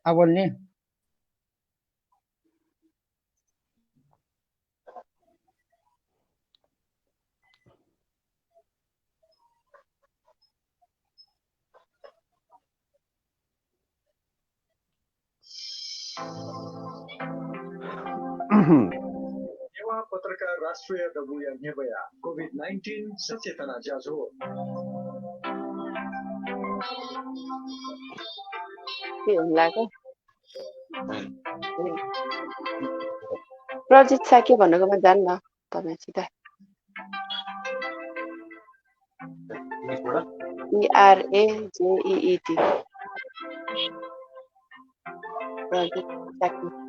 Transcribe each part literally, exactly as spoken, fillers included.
आवल नि। नेवाः पत्रकार राष्ट्रिय दबूया न्ह्यब्वया कोभिड नाइन्टिन सचेतना ज्याझ्वः। के होला के? प्रजित शाक्य भनेको म जान्न। तपाईँ सिधा। E R A J E E T। Prajit शाक्य।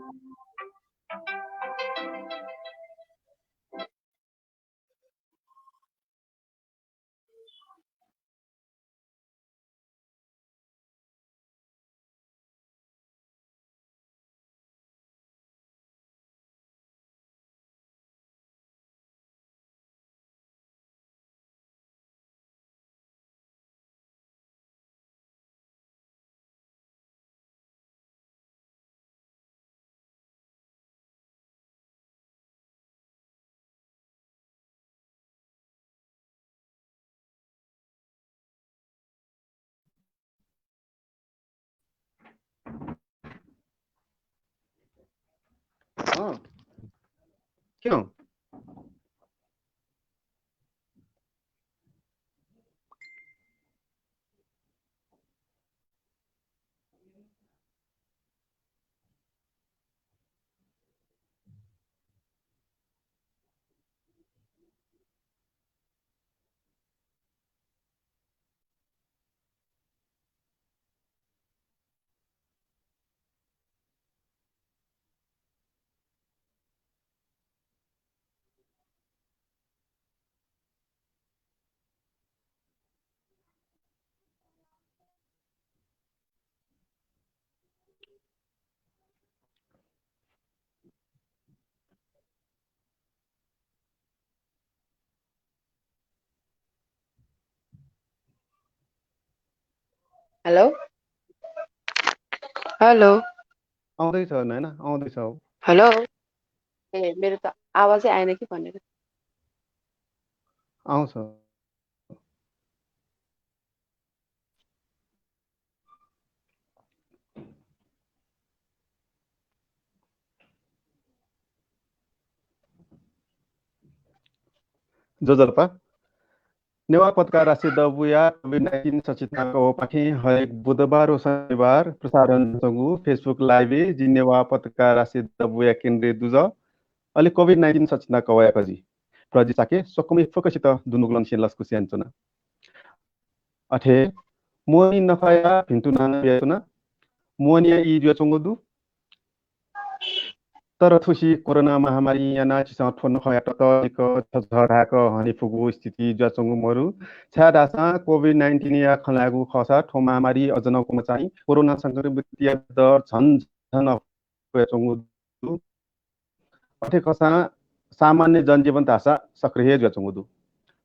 अँ। क्यों? हेलो? हेलो? आउँदैछ नैना, आउँदैछ। हेलो? ए, मेरो त आवाजै आएन कि भनेर। आउँछ। ज्वजलपा। नेवाः पत्रकार राष्ट्रिय दबूया कोभिड नाइन्टिन सचेतना कवःपाखें हरेक बुधबार व शनिबार प्रसारण जुइच्वंगु Facebook live-य् जि नेवाः पत्रकार राष्ट्रिय दबूया केन्द्रीय दुजः, अले कोभिड नाइन्टिन सचेतना कवःया कजि प्रजित शाक्य स्वकुमि फुक्कसित दुनुगलंनिसें लसकुस यानाच्वना। अथे मोहनी नखःया भिन्तुना नं बियाच्वना। मोहनीया ई जुयाच्वंगु दु। तर थुसी कोरोना महामारीं यानाः झीसं थ्व नखःया ततःधिक झःझः धाय्क हने फुगु स्थिति जुयाच्वंगु मदु। छाय्धाःसा कोभिड नाइन्टिनया खँ ल्हायेगु खःसा थ्व महामारी अझ नं क्वम्ह चाहिँ कोरोना संक्रमितया दर झन झन अप्वयाच्वंगु दु। अथे खःसां सामान्य जनजीवन धाःसा सक्रिय हे जुयाच्वंगु दु।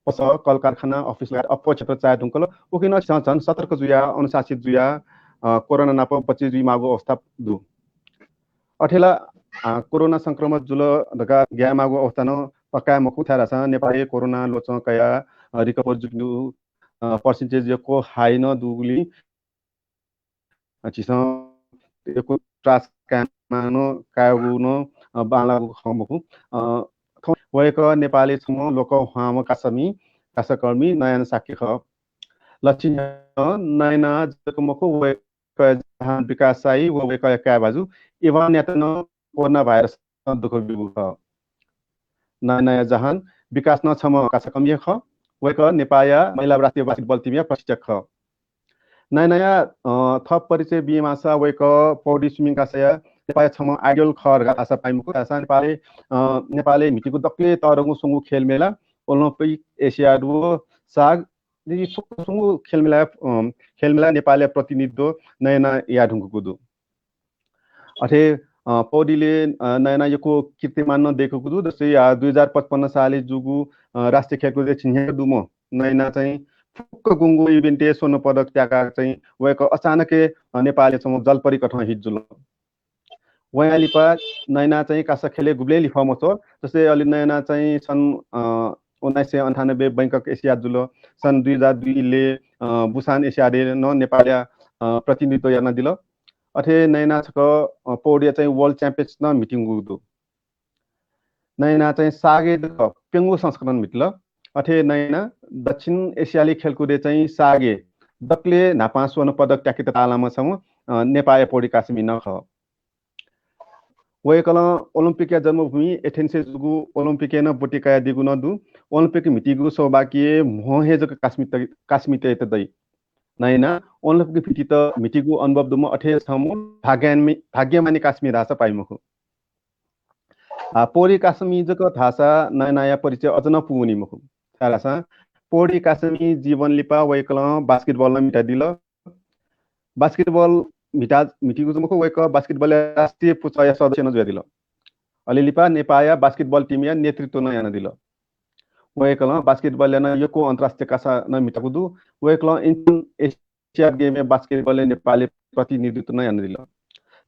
पसः, कलकारखाना, अफिस लगायत अप्वः क्षेत्र चाये धुंकल। उकिं नं झीसं झन सतर्क जुयाः, अनुशासित जुयाः, अ, कोरोना नाप बचे जुइमाःगु अवस्था दु। अथे ला, अ, कोरोना संक्रमण जुल धकाः ग्यायेमाःगु अवस्था नं पक्का मखु, छाय्धाःसा नेपालय् कोरोना लोचं कयाः, अ, recover जूपिनिगु, अ, percentage यक्व high नं दुगुलिं झीसं यक्व त्रास कायेमाः नं, कायेगु नं, अ, बांलाःगु खँ मखु। अ, थौं वय्कः नेपालय् छम्ह लोकंह्वाःम्ह कासामि, कासाकर्मी नयना शाक्य खः। लक्षित नयना जक मखु, वय्कःया जहान विकास शाही व वय्कःया काय् भाजु इभानयात नं कोरोना भाइरसं दुःख ब्यूगु खः। नयनाया जहान विकास नं छम्ह कासाकर्मी हे खः। वय्कः नेपाःया महिला राष्ट्रिय बास्केटबल टिमया प्रशिक्षक खः। नयनाया, अ, थप परिचय बीमाःसा वय्कः पौडी swimming कासाया नेपाःया छम्ह idol खः धकाः धाःसा पाइ मखु। धाःसा नेपालय्, अ, नेपालय् म्हितीगु दकले तःधंगु स्वंगू खेलमेला, ओलम्पिक, एसियाड व साग, यी स्वंगू खेलमेला, अ, खेलमेला नेपालया प्रतिनिधित्व नयनां याये धुंकूगु दु। अथे, अ, पौडीले, अ, नयनां यक्व कीर्तिमान नं दय्कूगु दु। जस्तै, अ, दुई हजार पचपन्न सालय् जूगु, अ, राष्ट्रिय खेलकुदय् झिंन्यागू दुम्ह नयना चाहिँ फुक्क गुंगू event-य् स्वर्ण पदक त्याकाः चाहिँ वय्‌कः अचानक हे, अ, नेपालय् छम्ह जलपरी कथं hit जुल। वयां लिपा नयना चाहिँ कासा खेलय् गुबलें लिफः मछ्वः। जस्तै अले नयना चाहिँ सन्, अ, उन्नाइस सय अन्ठानब्बे बैंकक एसियाड जुल। सन् दुई हजार दुई ले, अ, बुसान एसियाडय् नं नेपालया, अ, प्रतिनिधित्व यानादिल। अथे नयना छकः, अ, पौडीया चाहिँ World Champions नं म्हितीगु दु। नयना चाहिँ सागय् जक प्यंगू संस्करण म्हितल। अथे नयना दक्षिण एसियाली खेलकुदय् चाहिँ सागय् दकले न्हापां स्वर्ण पदक त्याकेत ताःलाःम्ह छम्ह, अ, नेपाःया पौडी कासामि नं खः। वय्‌कलं ओलम्पिकया जन्मभूमि एथेन्सय् जूगु ओलम्पिकय् नं ब्वति कयादीगु नं दु। ओलम्पिक म्हितीगु सौभाग्य म्हो हे जक कासामित, कासामितय्‌त दइ। नयना ओलम्पिक म्हितीत, म्हितीगु अनुभव दुम्ह अथे छम्ह भाग्यमानी, भाग्यमानी कासामि धाःसा पाइ मखु। आ, पौडी कासामि जक धाःसा नयनाया परिचय अझ नं पूवनी मखु। छाय्‌धाःसा पौडी कासामि जीवन लिपा वय्‌कलं basketball नं म्हितादिल। Basketball म्हिता, म्हितीगु जक मखु, वय्‌कः basketball-या राष्ट्रिय पुचःया सदस्य नं जुयादिल। अले लिपा नेपाःया basketball team-या नेतृत्व नं यानादिल। वय्‌कलं basketball-या नं यक्व अन्तर्राष्ट्रिय कासा नं म्हितागु दु। वय्‌कलं इन्चन एसियाड game-य् basketball-य् नेपालया प्रतिनिधित्व नं यानादिल।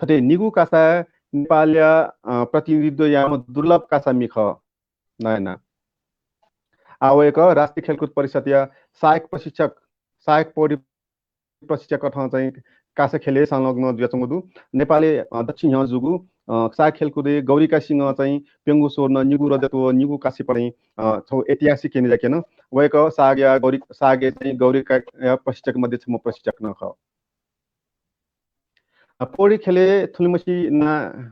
थथे निगू कासाय् नेपालया, अ, प्रतिनिधित्व याःम्ह दुर्लभ कासामि खः नयना। आः वय्‌कः राष्ट्रिय खेलकुद परिषदया सहायक प्रशिक्षक, सहायक पौडी प्रशिक्षक कथं चाहिँ कासा खेलय् संलग्न जुयाच्वंगु दु। नेपालय्, अ, दच्छि न्ह्यः जूगु, अ, कासा खेलकुदय् गौरिका सिंहं चाहिँ प्यंगू स्वर्ण, निगू रजत व निगू कांस्य पदक, अ, छगू ऐतिहासिक यानादिल। वय्‌कः सागया गौरी, सागय् चाहिँ गौरिकाया प्रशिक्षक मध्ये छम्ह प्रशिक्षक नं खः। अ, पौडी खेलय् थुलिमछि नां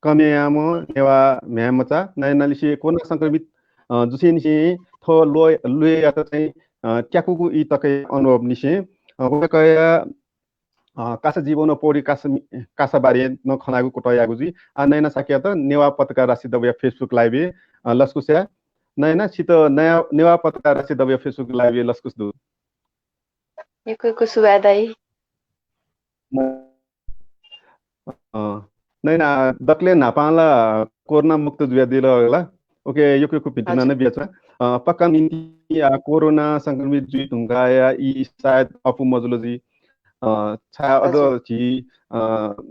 कमय् याःम्ह नेवाः म्ह्याय्‌मचा नयनालिसे कोरोना संक्रमित, अ, जुसेंनिसें थ्व ल्वय्, ल्वय्‌यात चाहिँ, अ, त्याकूगु ई तकया अनुभवनिसें, अ, वय्‌कःया, अ, कासा जीवन व पौडी कासा, कासा बारे नं खँ ल्हायेगु कुतः याःगु जुइ। आः नयना शाक्ययात नेवाः पत्रकार राशि दबूया Facebook live-य्, अ, लसकुस याये। नयना, छित नया, नेवाः पत्रकार राशि दबूया Facebook live-य् लसकुस दु। यक्व यक्व सुभाय् दाइ। अ, नयना, दकले न्हापां ला कोरोना मुक्त जुयादिल ला? OK, यक्व यक्व भिंतुना नं बियाच्वना। अ, पक्का निंतिं, अ, कोरोना संक्रमित जुइ धुंकाः या ई सायद अप्वः मजुल जुइ। अ, छाय् अझ झी, अ,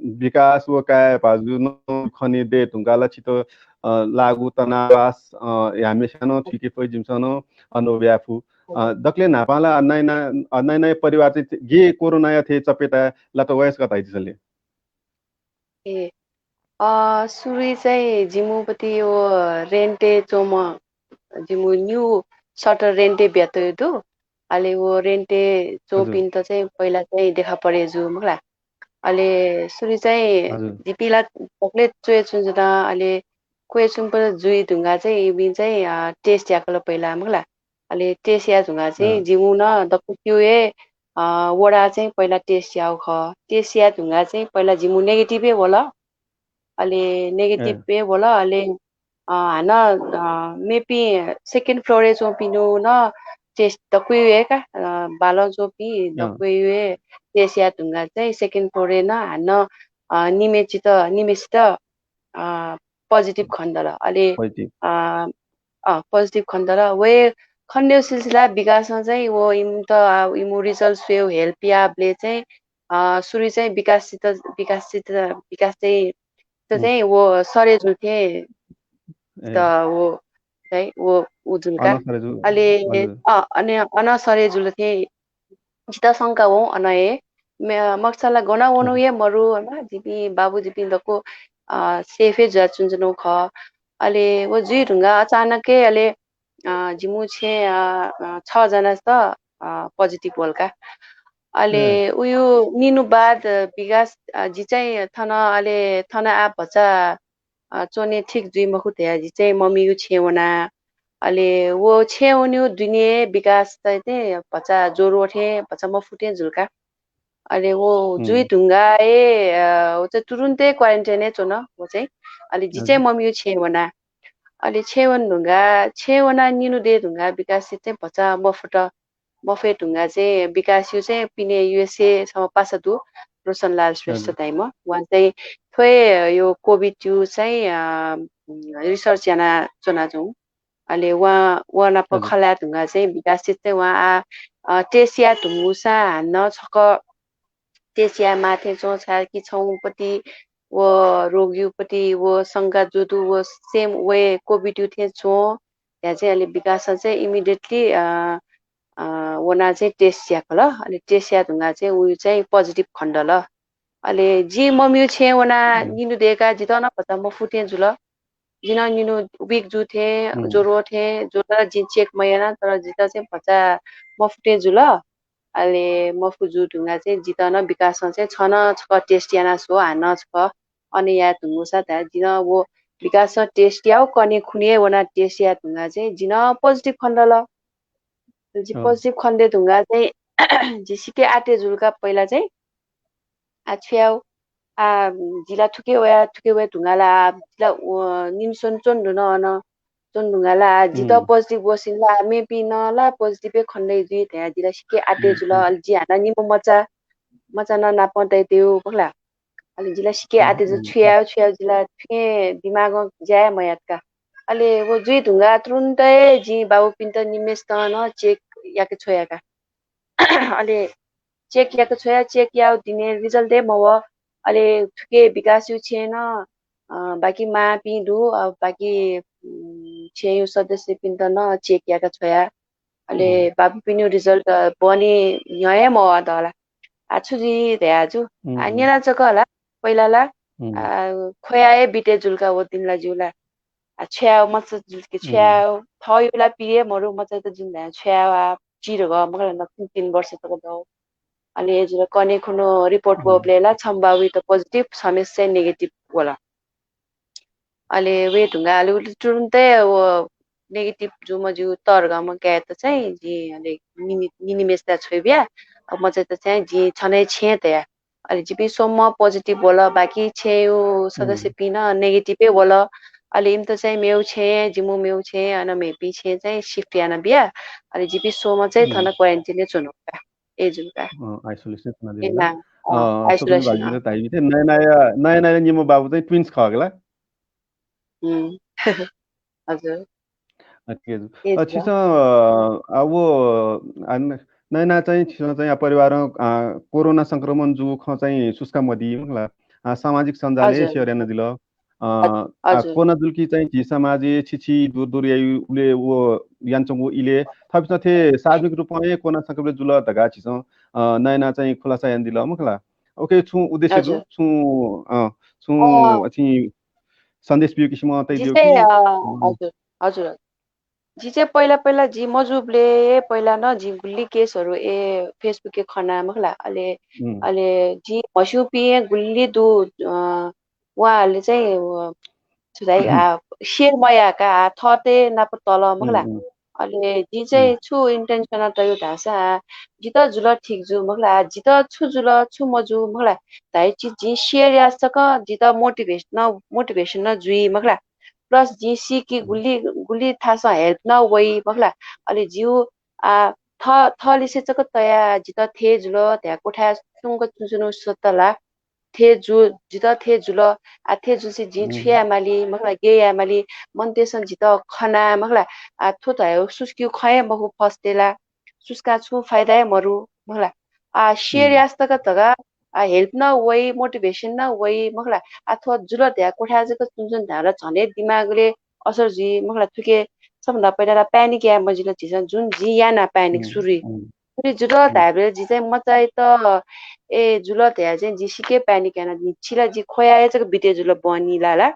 विकास व काय् भाजु नं खने दये धुंकाः ला छित, अ, लाःगु तनावास, अ, ह्याम्हेस्यां नं थुइके फइ, जिमिसं नं अनुभव याये फु। अ, दकले न्हापां ला नयना, अ, नयनाया परिवार चाहिँ गे कोरोनाया थें चपेटाय् लात वय्‌कः धाइदिसँ ले। ए, अ, सुरुइ चाहिँ जिमिगु पति व rent-य् च्वंम्ह, जिमिगु न्यू shutter rent-य् बियातःगु दु। अले व rent-य् च्वंपिन्त चाहिँ पहिला चाहिँ देखापरें जू मखु ला। अले सुरुइ चाहिँ जिपिं ला दकले च्वय् च्वंच्वन, अले क्वय् च्वंपिं जुइ धुंकाः चाहिँ इपिं चाहिँ, अ, test याकल पहिला मखु ला। अले test याये धुंकाः चाहिँ जिमिगु नं दक्व क्यू हे, अ, वडा चाहिँ पहिला test याःगु खः। Test याये धुंकाः चाहिँ पहिला जिमिगु negative हे वल। अले negative हे वल। अले, अ, हानं, अ, मेपिं second floor-य् च्वंपिनिगु नं test दक्वय् हे का, अ, बालं च्वंपिं दक्वय् हे test याये धुंकाः चाहिँ second floor-य् नं हानं, अ, निम्हेसित, निम्हेसित, अ, positive खनेदल। अले, अ, अ, positive खनेदल। व हे खनेदु सिलसिला विकासं चाहिँ व इमित, अ, इमिगु result स्वयेगु help याःबलय् चाहिँ, अ, सुरुइ चाहिँ विकाससित, विकाससित, विकास चाहिँ, त चाहिँ व सरे जुल थें त व चाहिँ व उ जुल का। अले, अ, अन, अन सरे जुल थें जितः शंका वं अन हे। मे-, मखुसा ला गन वनु हे मरु, अन जिपिं बाबु जिपिं दक्व, अ, safe हे जुया च्वंच्वनागु खः। अले व जुइ धुंकाः अचानक हे अले, अ, जिमिगु छेँय्, अ, अ, छ जनासित, अ, positive वल का। अले उयो निन्हु बाद, अ, विकास, अ, जि चाहिँ थन, अले थन आः भचा, अ, च्वने ठीक जुइ मखु धयाः जि चाहिँ मम्मीगु छेँय् वना। अले व छेँय् वनीगु दुने विकास चाहिँ भचा ज्वरो थें भचा मफु थें जुल का। अले व जुइ धुंकाः हे, अ, व चाहिँ तुरुन्तै quarantine-य् च्वन व चाहिँ। अले जि चाहिँ मम्मीगु छेँय् वना। अले छेँय् वने धुंकाः, छेँय् वनाः निन्हु दये धुंकाः विकासयात चाहिँ भचा मफुत। मफये धुंकाः चाहिँ विकासया चाहिँ पिने USA छम्ह पासा दु, रोशनलाल श्रेष्ठ धाइम्ह। वं चाहिँ थ्व हे यो COVID-या चाहिँ, अ, research याना च्वनाच्वं। अले वं, वं नाप खँ ल्हाये धुंकाः चाहिँ विकासयात चाहिँ वं आ, अ, test याये धुंकूसां हानं छकः test यायेमाः थें च्वं, छाय्‌कि छौंपति व रोगीपति व शंका जू दु, व same व हे COVID यु थें च्वं धयाः चाहिँ अले विकासं चाहिँ immediately, अ, अ, वनाः चाहिँ test याकल। अले test याये धुंकाः चाहिँ उ चाहिँ positive खनेदल। अले जिं ममिउ छेँय् वनाः निन्हु दय्‌काः जितः नं भचा मफु थें जुल। जि नं निन्हु weak जू थें, ज्वरो थें, ज्वरो ला जिं check मयाना, तर जितः चाहिँ भचा मफु थें जुल। अले मफु जू धुंकाः चाहिँ जितः नं विकासं चाहिँ छ नं छकः test याना स्व, हानं छकः अन याये धुंकूसा धयाः जि नं व विकासं test याउ कन्हय् खुन्हु हे वनाः test याये धुंकाः चाहिँ जि नं positive खनेदल। जि positive खनेदये धुंकाः चाहिँ जि सिक्क आते जुल का पहिला चाहिँ। आ, छु याउ? आ, जि ला थुके वया, थुके वये धुंकाः ला, आ, जि ला, अ, निन्हु स्वने च्वने धुन अन। च्वने धुंकाः ला, आ, जितः positive वःसिन ला, मेपिं नं ला positive हे खनेदइ जुइ धयाः जि ला सिक्क आते जुल। अले जि हानं निम्ह मचा, मचा नं नापं तयातयागु, मखु ला। अले जि ला सिक्क आते जुल, छु याउ, छु याउ, जि ला थुके दिमागं ज्या हे मयात का। अले व जुइ धुंकाः तुरुन्त हे जिं बाबुपिन्त निम्हय्‌सित नं check याके छ्वया का। अले check याके छ्वया, check याउ दिने result हे मवः। अले थुके विकासयु छेँय् नं, अ, बाकी मांपिं दु, अ, बाकी, उम्, छेँयु सदस्यपिन्त नं check याके छ्वया। अले बाबुपिनियु result, अ, बने न्ह्यः हे मवः दला। आ, छु जुइ धयाजु? आ, न्यना जक हला, पहिला ला, आ, ख्वया हे बिते जुल का व दिनला ज्यू ला। आ, छु याउ, मचा जुल कि छु याउ, थःयु ला पीर हे मरु, मचायात जुन धाये छु याउ, आ, चिधंगः मखु ला, नकतिनि तीन वर्ष तक दउ। अले अय्‌जूगुलिं कन्हय् खुन्हु report वःबलय् ला छम्ह बाबुयात positive, छम्हय्‌सित negative वल। अले वये धुंकाः अले उलि तुरुन्तै व negative जूम्ह जिगु तःधंम्ह काय्‌यात चाहिँ जिं अले निनि-, निनिम्हय्‌सित छ्वया बिया, अ, मचायात चाहिँ जिं छन्हु हे छेँय् तया। अले जिपिं स्वम्ह positive वल, बाकी छेँयु सदस्यपिं नं negative हे वल। अले इमित चाहिँ मेगु छेँय्, जिमिगु मेगु छेँय्, अन मेपिं छेँय् चाहिँ shift याना बिया। अले जिपिं स्वम्ह चाहिँ थन quarantine य् च्वनागु का। अय्‌जूगुलिं का। अँ, isolation य् च्वनादिल। ए ना, अँ, अँ, isolation, स्वपिं भागिमित धाइबि चाहिँ नयनाया, नयनाया निम्ह बाबु चाहिँ twins खः का ला? हुँ। हजुर। अ, ठीक है। अ, छिसं, अ, आ, व, आ, न-, नयना चाहिँ छिसं चाहिँ आ, परिवारं, आ, कोरोना संक्रमण जूगु खँ चाहिँ सुस्का मदी, मखु ला? आ, सामाजिक सञ्जालय् share यानादिल। अ, आ, कोरोना जुल कि चाहिँ झी समाजय् छि छि दूर दूर याइ उले व यानाच्वंगु इले थःपिसं थें सार्वजनिक रूपं हे कोरोना संक्रमित जुल धकाः छिसं, अ, नयना चाहिँ खुलासा यानादिल, मखु ला? OK, छुं उद्देश्य दु, हजुर। छुं, अ, छुं अ, अथि सन्देश बिउ किसिमं तयादिउ कि? अ, हजुर, हजुर। जि चाहिँ पहिला, पहिला जि मजूबलय् हे पहिला नं जिं गुलि case हरू ए Facebook य् खना मखु ला। अले, अले जिं म्हस्यूपिं हे गुलि दु, अ, उहाँहरूले चाहिँ, अ, छु धाइ, आ, share मयाः का, आ, थःत हे नाप तल मखु ला। अले जिं चाहिँ छु intention तयागु धाःसा, आ, जितः जुल ठीक जू मखु ला, आ, जितः छु जुल, छु मजू मखु ला, धाइ चिज जिं share याःसा तक जितः motivation नं, motivation नं जुइ मखु ला। Plus जिं सीकि गुलि, गुलि थासं help नं वइ मखु ला। अले जिउ, आ, थ-, थःलिसे जक तया जितः थें जुल धया क्वथाय् सुंक च्वंच्वंगु सत्ता ला। थें जु-, जितः थें जुल, आ, थें जुसे जिं छु याये माली मखु ला, गय् याये माली, मनूतय्‌सं जितः खना मखु ला, आ, थ्व धयागु सुस्किउ खँ हे मखु first य् ला, सुस्कां छुं फाइदा हे मरु मखु ला। आ, share याःसा तक धकाः, आ, help नं वइ, motivation नं वइ मखु ला। आ, थ्व जुल धया क्वथाय् जक च्वंच्वं धाःसा झन हे दिमागलय् असर जुइ मखु ला। थुके सबभन्दा पहिला ला panic याये मजिल झीसं, जुन जिं याना panic सुरुइ। सुरुइ जुल धायेबलय् जि चाहिँ मचायात, ए, जुल धया चाहिँ जि सिक्क panic याना, जि छि ला जि ख्वया हे जक बिते जुल बहनी ला ला।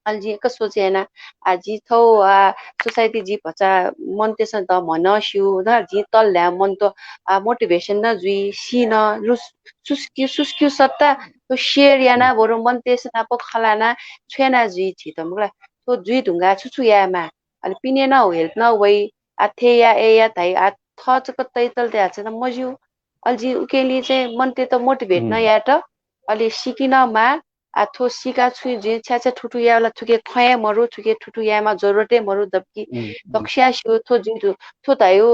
अले जिं एक सोच याना, आ, जि थौ, आ, society जि भचा मनूतय्‌सं द म्हनं स्यू, न, जि तल ल्हाये मनूत, आ, motivation नं जुइ, सी नं, लुस-, सुस्किउ, सुस्किउ सत्ता, थ्व share याना, बरु मनूतय्‌सं नाप खँ ल्हाना, छु याना जुइ झीत मखु ला। थ्व जुइ धुंकाः छु छु यायेमाः, अले पिने नं help नं वइ, आ, थें या, ए या धाइ, आ, थः जक तइतल धया चाहिँ मज्यू। अले जिं उकेंलि चाहिँ मनूतय्‌त motivate नं यायेत, अले सीकि नं माः, आ, थ्व सीका छुं जुइ छ्या छ्या थुथु याये ला, थुके खँ हे मरु, थुके थुथु यायेमाः जरुरत हे मरु, जबकि दक्वस्यां स्यू थ्व जुइ धु-, थ्व धयागु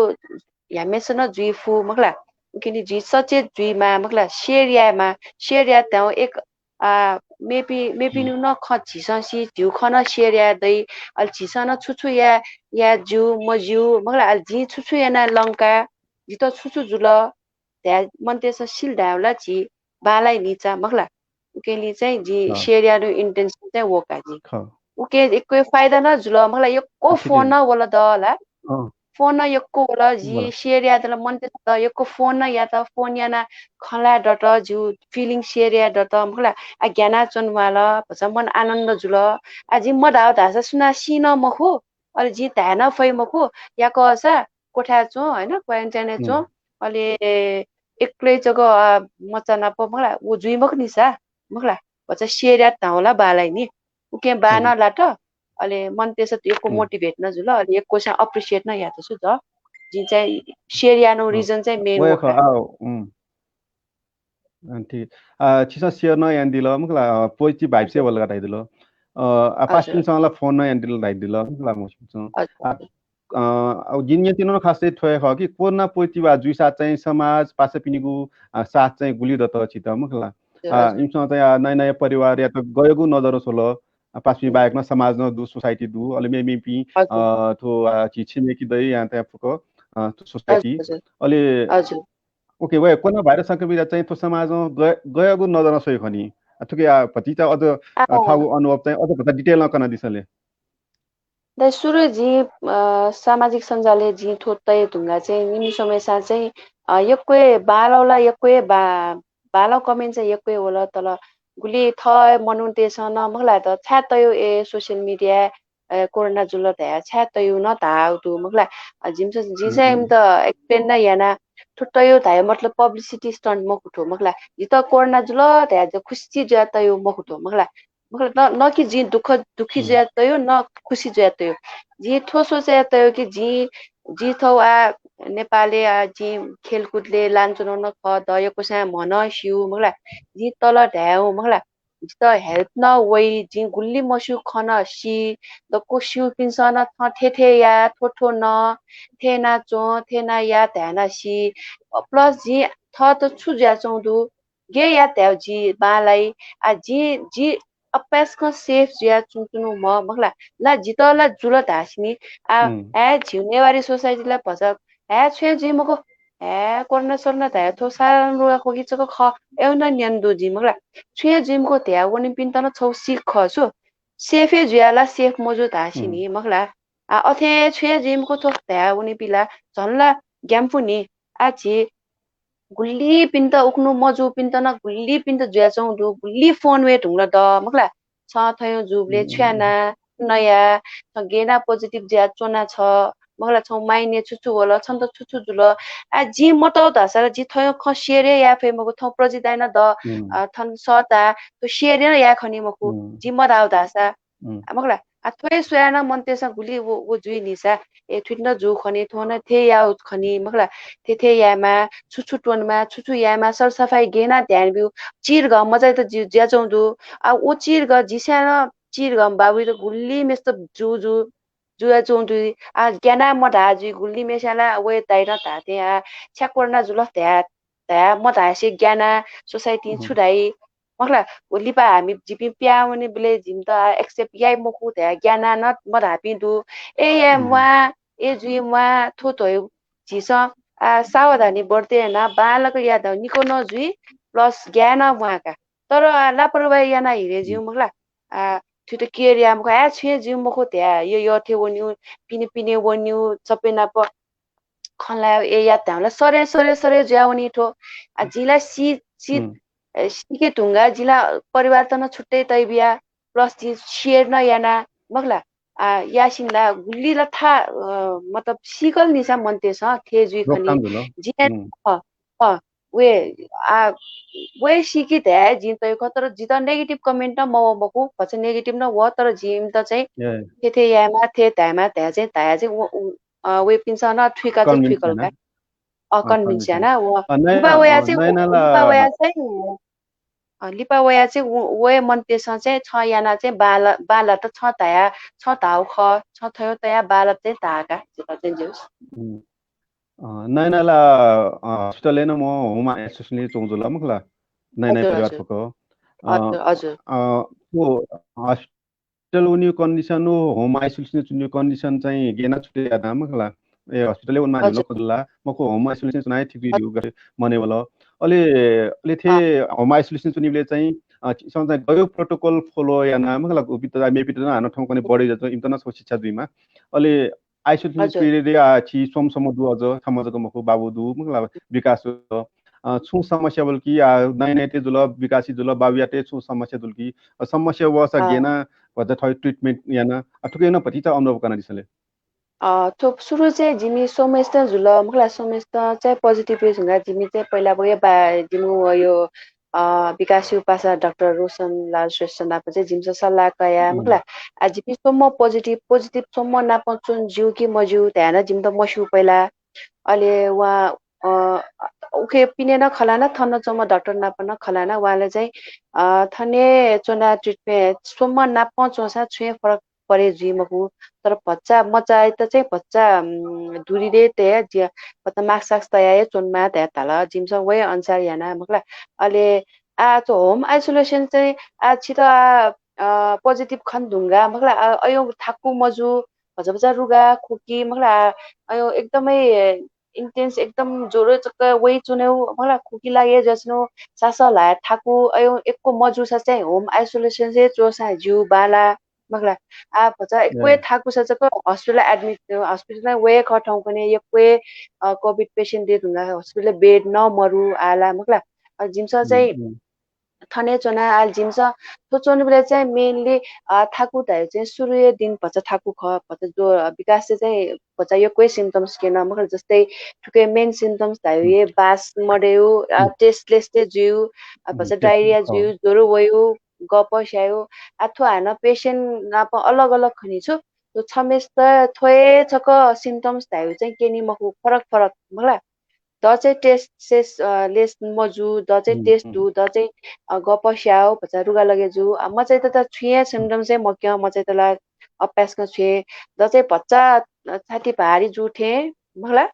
ह्याम्हेसिनं जुइ फु मखु ला। उकेंलि जुइ सचेत जुइमाः मखु ला, share यायेमाः, share यायेत धाउ एक, आ, मेपिं, मेपिनिगु नं खँ झीसं सी, झीगु खँ नं share याये दइ। अले झीसं नं छु छु या, या ज्यू, मज्यू, मखु ला, अले जिं छु छु याना लंका, जितः छु छु जुल, धाये मनूतय्‌सं सिल धायेवं ला झी बांलाइ नि चा, मखु ला। उकिं चाहिँ जिं share यायेगु intention चाहिँ व का जिं। उकिं यक्व फाइदा नं जुल, मखु ला, यक्व phone नं वल द ला। Phone नं यक्व वल, जिं share यायेत ला मनूतय्‌सं द यक्व phone नं यात, phone याना खँ ल्हाये दत, जिगु feeling share याये दत, मखु ला। आ, ग्यानाच्वने म्वाल, भचा मन आनन्द जुल। आ, जिं मधाःगु धाःसा सुनां सी नं मखु, अले जिं धाये नं फइ मखु, याकःसा क्वथाय् च्वँ, होइन, quarantine-य् च्वँ, अले एक्लै जक, अ, मचा नाप, मखु ला, व जुइ मखु नि सा, मखु ला, भचा share यात धाःवं ला बांलाइ नि। उकिं बांलात, अले मनूतय्‌सं यक्व motivate नं जुल, अले यक्वसिनं appreciate नं यात छु द। जिं चाहिँ share यानागु reason चाहिँ main व खः। आ, उम्। अँ, ठीक। आ, छिसं share नं यानादिल, मखु ला, अ, positive vibes हे वल का धाइदिल। अ, आ, पासापिन्सं ला phone नं यानादिल धाइदिल, मखु ला, मखु ला। आ, अ, जिं न्यनाच्वनागु नं खास चाहिँ थ्व हे खः कि कोरोना positive आ जुइसा चाहिँ समाज, पासापिनिगु, आ, साथ चाहिँ गुलि दत छित, मखु ला। आ, इमिसं चाहिँ, आ, नयाँ नयाँ परिवारयात गय्‌गु नजरं स्वल। आ, पासापिं बाहेक नं समाज नं दु, society दु, अले मेमेपिं, अ, थ्व, आ, झी छिमेकी दइ, याँ तया फुक्क, अ, थ्व society। अले OK, व कोरोना भाइरस संक्रमित चाहिँ थ्व समाजं गय-, गय्‌गु नजरं स्वइ खनी। आ, थुकी, आ, भतिचा अझ, आ, थःगु अनुभव चाहिँ अझ भचा detail नं कनादिसँ ले। दाइ, सुरु जिं, अ, सामाजिक सञ्जालय् जिं थ्व तये धुंगा चाहिँ निम्ह समयसा चाहिँ, अ, यक्व बांलाउ ला यक्व बा-, बांलाउ comment चाहिँ यक्व वल, तर गुलि थः मनूतय्‌सं नं मखु ला त छाय् तयु ए social media, अ, कोरोना जुल धया छाय् तयु नं धाउ दु, मखु ला। अ, जिमिसं, जिसं इमित explain नं याना, थ्व तयु धाये मतलब publicity stunt मखु थ्व, मखु ला। जित कोरोना जुल धया ज खुसी जुया तयु मखु थ्व, मखु ला। मखु ला, न, न कि जिं दुःख, दुःखी जुया तयु, न खुसी जुया तयु। जिं थ्व सोचे तयु कि जिं, जिं थौ आ नेपालय् आ जिं खेलकुदले लानाच्वनागु नं खः, द यक्वसां म्हनं स्यू, मखु ला। जिं तल धायेउ, मखु ला। जितः help नं वइ, जिं गुलि मस्यू खँ नं सी, दक्व स्यूपिन्सं नं थथे थथे या, थ्व थ्व नं, थथे याना च्वँ, थथे याना या धायेना सी। Plus जिं थःत छु जुयाच्वं दु, गय् यात धायेउ जि बांलाइ। आ, जि, जि अपाय्‌सकं safe जुया च्वंच्वनु म, मखु ला। ला जितः ला जुल धासिनि। आ, ए झिउ नेवारी society ला भचा, ए छुं हे जुइ मखु, ए कोरोना सोरोना धाये थ्व साधारण रुगा खोकी जक खः, एउ नं न्यन दु जिं, मखु ला। छुं हे जुइ मखु धया वनीपिन्त नं छौ सिक खः छु। Safe हे जुया ला safe मजू धासिनि, मखु ला। आ, अथे छुं हे जुइ मखु थ्व धया वनीपिं ला झन ला ग्याम्फु नि। आ, झी गुलिपिन्त उखुनु मजूपिन्त नं गुलिपिन्त जुयाच्वं दु, गुलि phone वये धुंगल द, मखु ला। छं थयं जूबले छु याना, नया, छं गय् याना positive जुया च्वना छ, मखु ला, छौ mind-य् छु छु वल, छन्त छु छु जुल। आ, जिं मतौ धाःसा ला, जि थयं खँ share हे याये फइ मखु, थौ प्रजित दाइनं द, अ, थन सःता, थ्व share नं याये खनी मखु, जिं मधाउ धाःसा। आ, मखु ला, आ, थ्व हे स्वयाः नं मनूतय्‌सं गुलि व, व जुइ निसा, ए, थुइत नं जू खनी, थ्व नं थे याउ खनी, मखु ला, थे थे यायेमा, छु छु त्वनेमा, छु छु यायेमा, सरसफाइ गय् याना ध्यान ब्यू, चिरघ मचाइत जु-, जुयाच्वं दु। आ, व चिरघ जिस्यां नं चिरघ बाबुइत गुलि मेस्त जू जू, जुयाच्वं दु। आ, ग्याना मधा जुइ गुलि मेस्यां ला वये दाइनं धाःथें, आ, छ्या कोरोना जुल धया, धया मधासे ग्याना society छु धाइ, मखु ला, व लिपा हामी जिपिं पिया वनेबलय् जिमित आ accept याइ मखु धया ग्याना नं मधापिं दु। ए याये म्वाः, ए जुइ म्वाः, थ्व धयु झीसं आ सावधानी बर्ते याना बांलाक यात निको नं जुइ, plus ग्याना म्वाः का। तर आ लापरवाही याना हिरे ज्यू, मखु ला, आ थुइत care या मखु, आ छुं हे ज्यू मखु धया य-, यःथें वन्यु, पिने पिने वन्यु, चपे नाप खँ ल्हाये ए यात धायेवं ला सरे, सरे, सरे जुया वनी थ्व। आ, जिं ला सी, सी, ए, सीके धुंगा, जिं ला परिवारत नं छुट्टै तइ बिया, plus जिं share नं याना, मखु ला। आ, यासिन ला गुलि ला था, अ, मतलब सीकल निसा मनूतय्‌सं थे जुइ खनी। जिं, अ, अ, वये, आ, वये सीके धया जिं तयु खः, तर जित negative comment नं मव मखु, भचा negative नं व, तर जिं इमित चाहिँ थे थे यायेमा, थे धायेमा धया चाहिँ, धया चाहिँ व, उ, अ, वय्‌पिन्सं नं थुइका चाहिँ थुइकल का। अ, convince याना व। लिपा वया चाहिँ, लिपा वया चाहिँ, अ, लिपा वया चाहिँ व, वये मनूतय्‌सं चाहिँ छं याना चाहिँ बांला, बांलात छं धया, छं धाउ खः, छं थय्‌व तया बांलात चाहिँ धाः का, जित चाहिँ ज्यूस। अ, नयना ला, अ, hospital-य् नं म Home Isolation-य् च्वंगु जुल, मखु ला, नयना परिवार फुक्क। अ, हजुर, हजुर। अ, थ्व हस्पिटल वनीगु कन्डिसन व होम आइसोलेसन च्वनीगु कन्डिसन चाहिँ गय् याना छुटे याना मखु ला? ए, हस्पिटलय् वनेमाः हजुर। न्ह्यलं खँ जुल ला? मखु, होम आइसोलेसन च्वना हे ठीक जुइ हजुर। धइगु मनय् वल। अले, अले थें अँ। होम आइसोलेसन च्वनीबलय् चाहिँ, अ, छिसं चाहिँ गय् प्रोटोकल फलो याना मखु ला? गुपिं त मेपिंत नं हानं थौंकन्हय् बढे जुयाच्वन, इमित नं छगू शिक्षा जुइमाः। अले आइसोलेसन हजुर। पिरियडय्, आ, छि स्वम्ह स्वम्ह दु अझ, छम्ह जक मखु, बाबु दु, मखु ला, विकास दु। अ, छुं समस्या वल कि, आ, नाइनायात जुल, विकासयात जुल, बाबुयात छुं समस्या जुल कि, अ, समस्या वःसा अँ। गय् याना भचा थ्व ट्रिटमेन्ट याना, अ, थुकिया नं भतिचा अनुभव कनादिसँ ले। अ, थ्व सुरु चाहिँ जिमि स्वम्हेसित जुल, मखु ला, स्वम्हेसित चाहिँ पोजिटिभ धुंकाः जिमि चाहिँ पहिला वया बा-, जिमि वयो, अ, विकासया पासा डाक्टर रोशनलाल श्रेष्ठ नाप चाहिँ जिमिसं सल्लाह कया, मखु ला। उम्। आ, जिमि स्वम्ह पोजिटिभ, पोजिटिभ स्वम्ह नाप च्वने ज्यू कि मज्यू धयाः नं जिमित मस्यू पहिला। अले वं, अ, उखे पिने नं खँ ल्हाना, थन च्वंम्ह डाक्टर नाप नं खँ ल्हाना, वंले चाहिँ, अ, थन हे च्वना ट्रिटमेन्ट, स्वम्ह नाप च्वंसा छुं हे फरक परे जुइ मखु। तर भचा मचायात चाहिँ भचा, उम्, दुरीले तया जिया भचा मास्क सास्क तया हे च्वनेमाः धया धाल। जिमिसं वया अनुसार याना, मखु ला। अले आ, थ्व होम आइसोलेसन चाहिँ आ, छित आ, अ, पोजिटिभ खने धुंकाः, मखु ला, आ, अय् थाकु मजू, भचा भचा रुघा, खोकी, मखु ला, आ, अय् एकदमै इन्टेन्स, एकदम ज्वरो जक वयाच्वनेगु, मखु ला, खोकी लागे जुयाच्वनेगु, सासः ल्हाये थाकु, अय् यक्व मजूसा चाहिँ होम आइसोलेसन हे च्वंसा ज्यू बांला, मखु ला। आ, भचा यक्व हे ए। थाकुसा जक हस्पिटलय् एडमिट, हस्पिटलय् वये खः थौंकन्हय् यक्व हे, अ, कोभिड पेसेन्ट दये धुंकाः हस्पिटलय् बेड नं मरु आः ला, मखु ला। अ, जिमिसं उम्, चाहिँ उम्। थन हे च्वना आः ला जिमिसं। थ्व च्वनीबलय् चाहिँ मेनली, अ, थाकु धयागु चाहिँ सुरुया दिन भचा थाकु खः, भचा ज्वः, अ, विकासया चाहिँ भचा यक्व हे सिम्टम्स क्यन, मखु ला, जस्तै थुके मेन सिम्टम्स धयागु उम्। हे बास मदयेगु, अ, उम्। टेस्टलेस हे जुइगु, अ, उम्, भचा टेस्टलेस डायरिया खः। जुइगु, ज्वरो वयेगु, गप स्यायेगु, आ, थ्व हानं पेसेन्ट नाप अलग अलग खनी छु। थ्व छम्हेसित थ्व हे छकः सिम्टम्स धयागु चाहिँ क्यनी मखु, फरक फरक, मखु ला। द चाहिँ टेस्ट सेस, अ, लेस मजू, द चाहिँ उम्, टेस्ट उम्। दु, द चाहिँ, अ, गप स्याउ, भचा रुघा लगे जू। अ, मचाइत त छुं हे सिम्टम्स हे मक्यं, मचाइत ला अप्यासकं छुं हे। द चाहिँ भचा, अ, छाति भारी जू थें, मखु ला।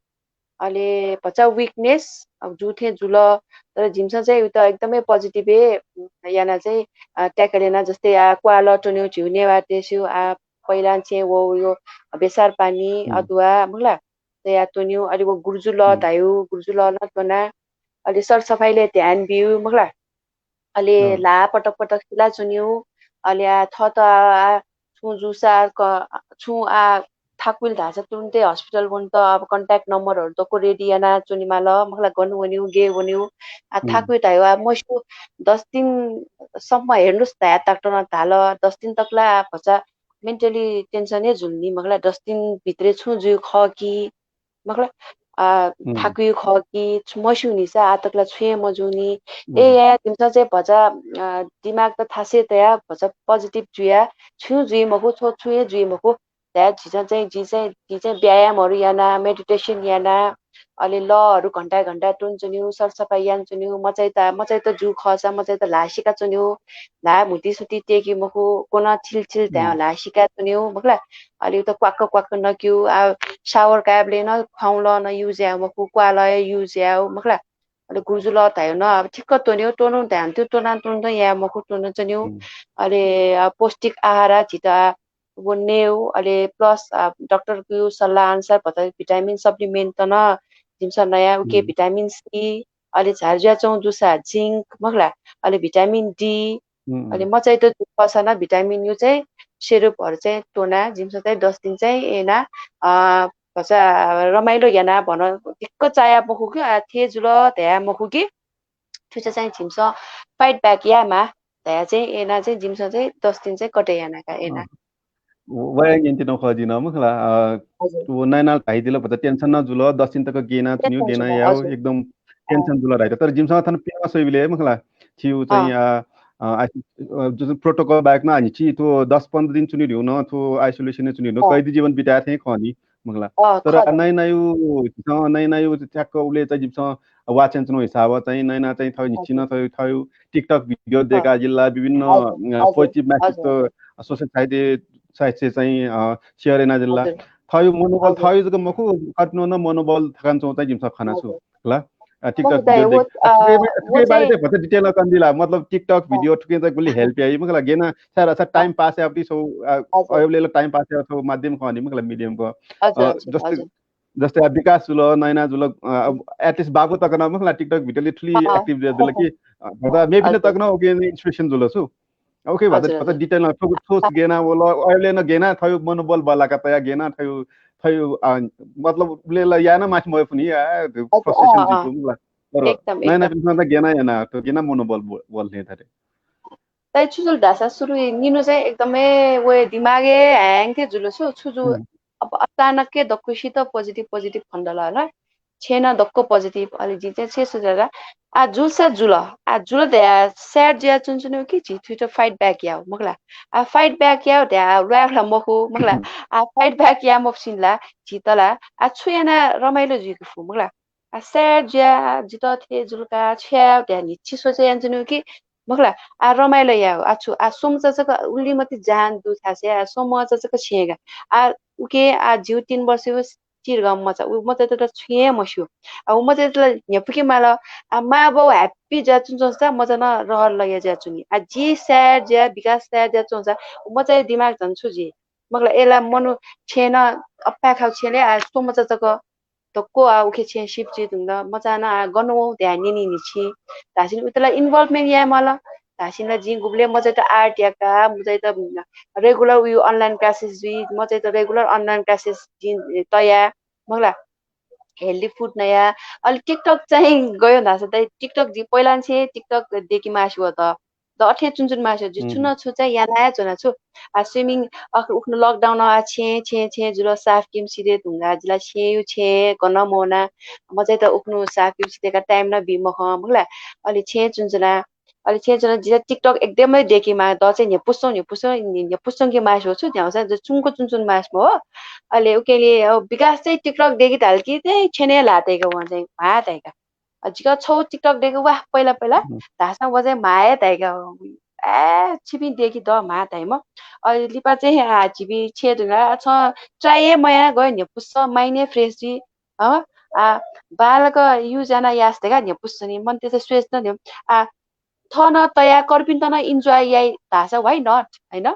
अले भचा विकनेस, अ, जू थें जुल। तर जिमिसं चाहिँ उत एकदमै पोजिटिभ हे, उम्, याना चाहिँ, अ, ट्याकल याना, जस्तै आ, क्वाःलः त्वनेगु झीगु नेवाःतय्‌सं आ, पहिलांनिसें वःगु यो बेसार पानी, उम्। अदुवा, मखु ला। तया त्वन्यु, अले व गुर्जु लः उम्। धायु, गुर्जु लः नं त्वना, अले सरसफाइले ध्यान बियु, मखु ला। अले अँ। ल्हाः पटक पटक सिला च्वन्यु, अले आ, थःत आ, आ, छुं जूसा क-, छुं आ, थाकुइल धाःसा तुरुन्तै हस्पिटल वनेत अब कन्ट्याक्ट नम्बरहरू दक्व रेडी याना च्वनेमाल, मखु ला, गन वन्यु, गे वन्यु, आ, उम्। थाकुइ धायु, आ, मस्यु, दस दिनसम्म हेर्नुस् धया डाक्टरं धाल, दस दिन तक ला आ, भचा मेन्टली टेन्सन हे जुल नि, मखु ला, दस दिन भित्रै छुं जुयु खः कि, मखु ला, आ, उम्। थाकुयु खः कि छु मस्यू निसा, आ तक ला छुं हे मजूनि। ए उम्। याया, जिमिसं चाहिँ भचा, आ, दिमाग त थासे तया, भचा पोजिटिभ जुया, छुं जुइ मखु, छुं हे जुइ मखु। धया झीसं चाहिँ, जि चाहिँ, जि चाहिँ व्यायामहरू याना, मेडिटेसन याना, अले लःहरू घन्टा घन्टा त्वना च्वन्यु, सरसफाइ याना च्वन्यु, मचाइत, मचाइत जू खःसा, मचाइत ल्हाः सिका च्वन्यु, ल्हाः म्हुतिसुति तेकी मखु, कोन छिल छिल धायेगु उम्। ल्हाः सिका च्वन्यु, मखु ला। अले उत क्वाक्क क्वाक्क नक्यु, आ, सावर कायेबलय् नं ख्वाउँ लः नं युज याये मखु, क्वाः लः हे युज याये, मखु ला। अले गुर्जु लः धायु नं अब ठिक्क त्वन्यु, त्वनु धायु नं त्यो त्वना त्वनु याये मखु, त्वना च्वन्यु। उम्। अले, आ, पौष्टिक आहार झीत, आ, व नयेउ, अले प्लस, आ, डाक्टरकयु सल्लाह अनुसार भचा भिटामिन सप्लिमेन्ट त नं जिमिसं नया, उके उम्। भिटामिन सी, अले झार जुयाच्वंगु जूसा जिंक, मखु ला, अले भिटामिन डी, उम्, अले उम्। मचाइत जू खःसा नं भिटामिन यु चाहिँ सिरपहरू चाहिँ त्वना, जिमिसं चाहिँ दस दिन चाहिँ याना, अ, भचा रमाइलो याना भन, दिक्क चाया मखु कि, आ, थे जुल धया मखु कि, थुचा चाहिँ जिमिसं फाइट ब्याक यायेमाः धया चाहिँ याना चाहिँ जिमिसं चाहिँ दस दिन चाहिँ कटे याना का याना। अँ। व-, वया निंतिं नं खः जिं नं, मखु ला, अ, हजुर। व नाइनां धाइदिल, भचा टेन्सन नं जुल, दस दिन तक गेना च्वन्यु, टेन्सन गेना जुल, याउ, हजुर। एकदम अँ। टेन्सन जुल धाइत। तर जिमिसं थन प्यम्ह स्वइबलय्, मखु ला, छिउ चाहिँ, अँ। अ, अ, आइस-, अ, जुन प्रोटोकल बाहेक नं हानि छि थ्व दस पन्ध्र दिन च्वने धइउ नं, थ्व आइसोलेसन च्वने धइउ नं, अँ। कैदी जीवन बिताये थें खः नि, मखु ला। अँ, तर खः। नाइनायु, झीसं नाइनायु ठ्याक्क उबलय् चाहिँ जिमिसं वाचन च्वनाउ हिसाबं चाहिँ नाइना चाहिँ थ्व अँ। न्हिच्छि नं थ्व, थ्व TikTok भिडियो अँ। देका जिल्ला विभिन्न, हजुर, अ, हजुर, पोजिटिभ म्यासेज हजुर, त, हजुर। अ, सोसियल साइट, साइट से चाहिँ, अ, सेयर याना जिल्ला। हजुर। थ्वयु मनोबल, हजुर। थ्वयु जक मखु, कतिपय् नं मनोबल थकान च्वं चाहिँ जिमिसं खना छु, हजुर। खला। अ, TikTok video देख, अ, थुके बारे चाहिँ भचा detail नं कन दिला, मतलब TikTok video थुके चाहिँ गुलि help याइ, मखुला, गेना सारा सा time pass यापति सो, अ, अयबले time pass या सो माध्यम खनी, मखुला, medium क। जस्तै, जस्तै आ विकास जुल, नैना जुल, अ, at least बाबु तक नं, मखुला, TikTok video ले थुलि active जुल कि, अ, भचा मे पिन तक नं उके inspiration जुल छु। OK, भचा, भचा detail नं थ्व, थ्व गेना वल, अयबले नं गेना थयु मनोबल बलाका तया गेना थयु, थयु, अ, मतलब उबले ला याना माथि मय पुनि, आ, frustration जुइपु, मखुला। तर एकदम, नैना एकदम। पिन्सं त गेना याना, त गेना मनोबल ब-, बल हे थारे। तै छु जुल धासा सुरु निनु चाहिँ एकदमै वे दिमागे hang थे जुल छु, छु जु अब अचानक के दक्वसित positive, positive खण्डल होला। छेना दक्व positive, अले जि चाहिँ छे सोचेर, आ, जुलसा जुल, आ, जुल धया sad जुया चुनचुनु कि झी थुइट fight back याउ, मखुला। आ, fight back याउ धया, आ, रुवायला मखु, मखुला। आ, fight back या मफुसिन ला, झी तला, आ, छु याना रमाइलो जुइक फु, मखुला। आ, sad जुया, जित थे जुलका, छ्या धया नि छि सोचे यान चुनु कि, मखुला। आ, रमाइलो याउ, आ, छु, आ, सोम चचक उली मति जान दु थासे, आ, सोम चचक छेगा। आ, उके, आ, जिउ तीन वर्ष चिरगम मचा, उ मचाइत त छुं हे मस्यू। आ, उ मचाइत त न्ह्यपुके माल। आ, मां बौ happy जुया चुन चुन सा मचा न रहर लगे जुया चुनि। आ, जि sad जुया, विकास sad जुया चुन सा, उ मचाया दिमाग झन छु जि। मखुला एला मनु छेन अप्पा खाउ छेले, आ, सो मचा चक धक्को, आ, उखे छेन शिव जि धुंग, मचा न, आ, गन वौ ध्यान निनि निछि। धासिन उतला involvement याये माल। धासिन ला जिं गुबले मचाइत art याका, मचाइत regular उयु online classes जुइ, मचाइत regular online classes जिं तया, मखुला, healthy food नया। अले TikTok चाहिँ गयो धासा त TikTok जि पहिला छे TikTok देखि मासु वत। द अथे चुनचुन मासु जि छु न छु चाहिँ याना या च्वना छु। आ, swimming, अ, उखनु lockdown, आ, छे, छे, छे जुल साफ किम सिधे धुंगा, जिला छे यु छे, गन मोना, मचाइत उखनु साफ किम सिधे का time न बी मखं, मखुला। अले छे चुनचुना, अले छेँ च्वना जिला TikTok एकदमै देखि मा, द चाहिँ न्ह्यपुसं, न्ह्यपुसं, न्ह्यपुसं कि मास हो छु, न्ह्याउसा जो चुंको चुन चुन मास हो। अले उकेले, अ, विकास चाहिँ TikTok देखि धाल कि चाहिँ छेने ला तैका वं चाहिँ मा तैका। अ, जिका छौ TikTok देखि वाह, पहिला, पहिला, धासा वं चाहिँ मा हे तैका। ए, छिपिं देखि द मा तैम। अले लिपा चाहिँ, आ, छिपिं छे धुंगा, छ try हे मया, गयो न्ह्यपुसं, mind हे fresh जुइ। अ, आ, बालक use याना यास तैका न्ह्यपुसं नि, मन ते चाहिँ सोच न न्ह्यम। आ, थन तया कर्पिन्त न enjoy याइ धासा why not, हैन?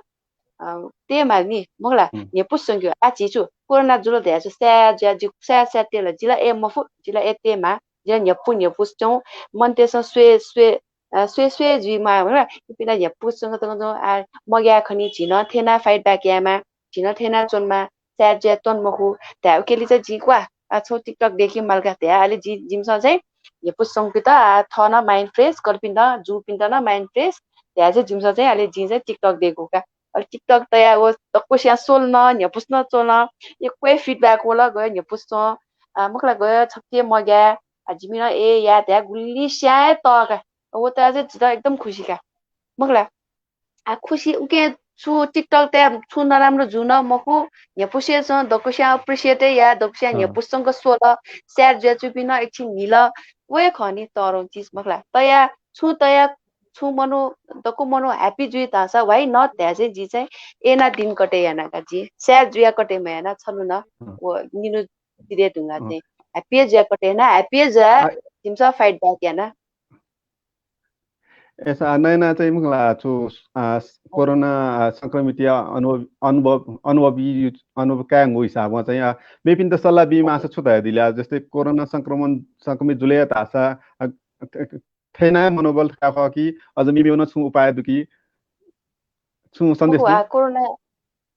अ, ते माल नि, मखुला, न्ह्यपुसं क्यु, आ, झी छु, कोरोना जुल धया छु, sad जुया जि, sad sad तेल, जिला ए मफु, जिला ए ते मा, जिला न्ह्यपु, न्ह्यपुस च्वं, मन तेसं स्वे, स्वे, अ, स्वे, स्वे जुइ मा, मखुला, इपिला न्ह्यपुसं च्वं, आ, मग्या खनि झिन थेना fight back यामा, झिन थेना च्वनमा, sad जुया त्वन मखु, धया उकेली चाहिँ जि क्वा, आ, छौ TikTok देखि मालका धया, अले जि, जिमसं चाहिँ न्ह्यपुसंपिन्त, आ, थन mind fresh, कर्पिन्त, जुपिन्त न mind fresh, धया चाहिँ जिमसं चाहिँ, अले जि चाहिँ TikTok देखु का। अले TikTok तया व दक्वसिया सोल न, न्ह्यपुस न चोल न, एक्वै feedback वल, गयो न्ह्यपुस च्वं, आ, मखुला गयो छक्के मग्या, आ, जिमि न ए या धया गुल्ली स्याए त का। व तया चाहिँ जित एकदम खुसी का। मखुला। आ, खुसी उके छु TikTok तया छु नराम्रो जुन मखु, न्ह्यपुसे च्वं, दक्वसिया appreciate या, दक्वसिया न्ह्यपुसंक सोल, sad जुया चुपिं न एकछिन न्हिल, वे खनि तरौं चिज मखुला। तया, छु तया, छु मनु, दक्व मनु happy जुइ धासा, why not धया चाहिँ जि चाहिँ एना दिन कटे याना का जि, sad जुया कटे मयाना छनु न, व निनु दिदे धुंगा चाहिँ happy जुया कटे याना, happy जुया आ, जिमसं fight back याना। एसा नैना चाहिँ मखुला छु, आ, कोरोना, आ, संक्रमित या अनुभव, अनुभव, अनुभवी, अनुभव कायंगु हिसाबं चाहिँ, आ, मेपिन्त सल्लाह बीमाःसा छु धयादिल? आ, जस्तै कोरोना संक्रमण, संक्रमित जुले धासा, आ, थेना मनोबल का खः कि अझ मेमेगु नं छुं उपाय दु कि? छुं सन्देश मखु, दु? आ, कोरोना,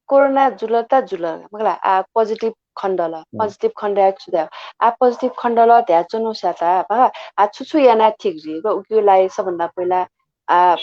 कोरोना जुल त जुल, मखुला, आ, positive खण्डल, positive खण्डया छु धया, आ, positive खण्डल धया च्वनु स्याता, मखुला, आ, छु छु याना ठीक जुइ, ग उकियो लागि सबभन्दा पहिला, आ,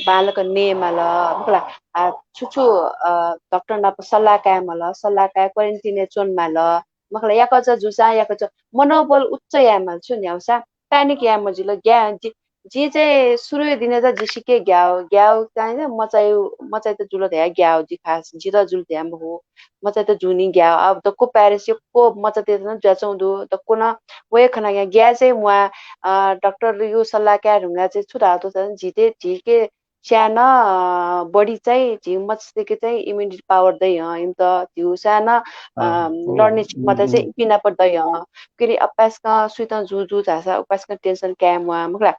बालक ने माल, मखुला, आ, छु छु, अ, डाक्टर नाप सल्लाह काये माल, सल्लाह काये quarantine च्वन माल, मखुला, याकच जुसा, याकच मनोबल उच्च याये माल छु न्ह्याउसा, panic याये मजिल, ग्या-, जि, जि चाहिँ सुरुया दिने त जि सिक्के ग्याउ, ग्याउ चाहिँ मचायु, मचाइत जुल धया ग्याउ जि खास, जित जुल धया मखु, मचाइत जुनि ग्याउ। अब दक्व parents यक्व मचाइत न ज्वाचौं दु, दक्व न वये खना ग्या, ग्या चाहिँ म्वा, अ, डाक्टर यु सल्लाह काये धुंगा चाहिँ छु धातो चाहिँ जिते, झिके स्यान, अ, बढी चाहिँ झी मस्तिष्कके चाहिँ immunity power दइ हँ, इमित झीउ स्यान, अ, अँ, ओ, लड्ने क्षमता उम्, चाहिँ उम्। इपिनाप दइ हँ। उकेले अपाय्सकं सुइत जू जू धाःसा उपाय्सकं tension काये म्वाः, मखुला।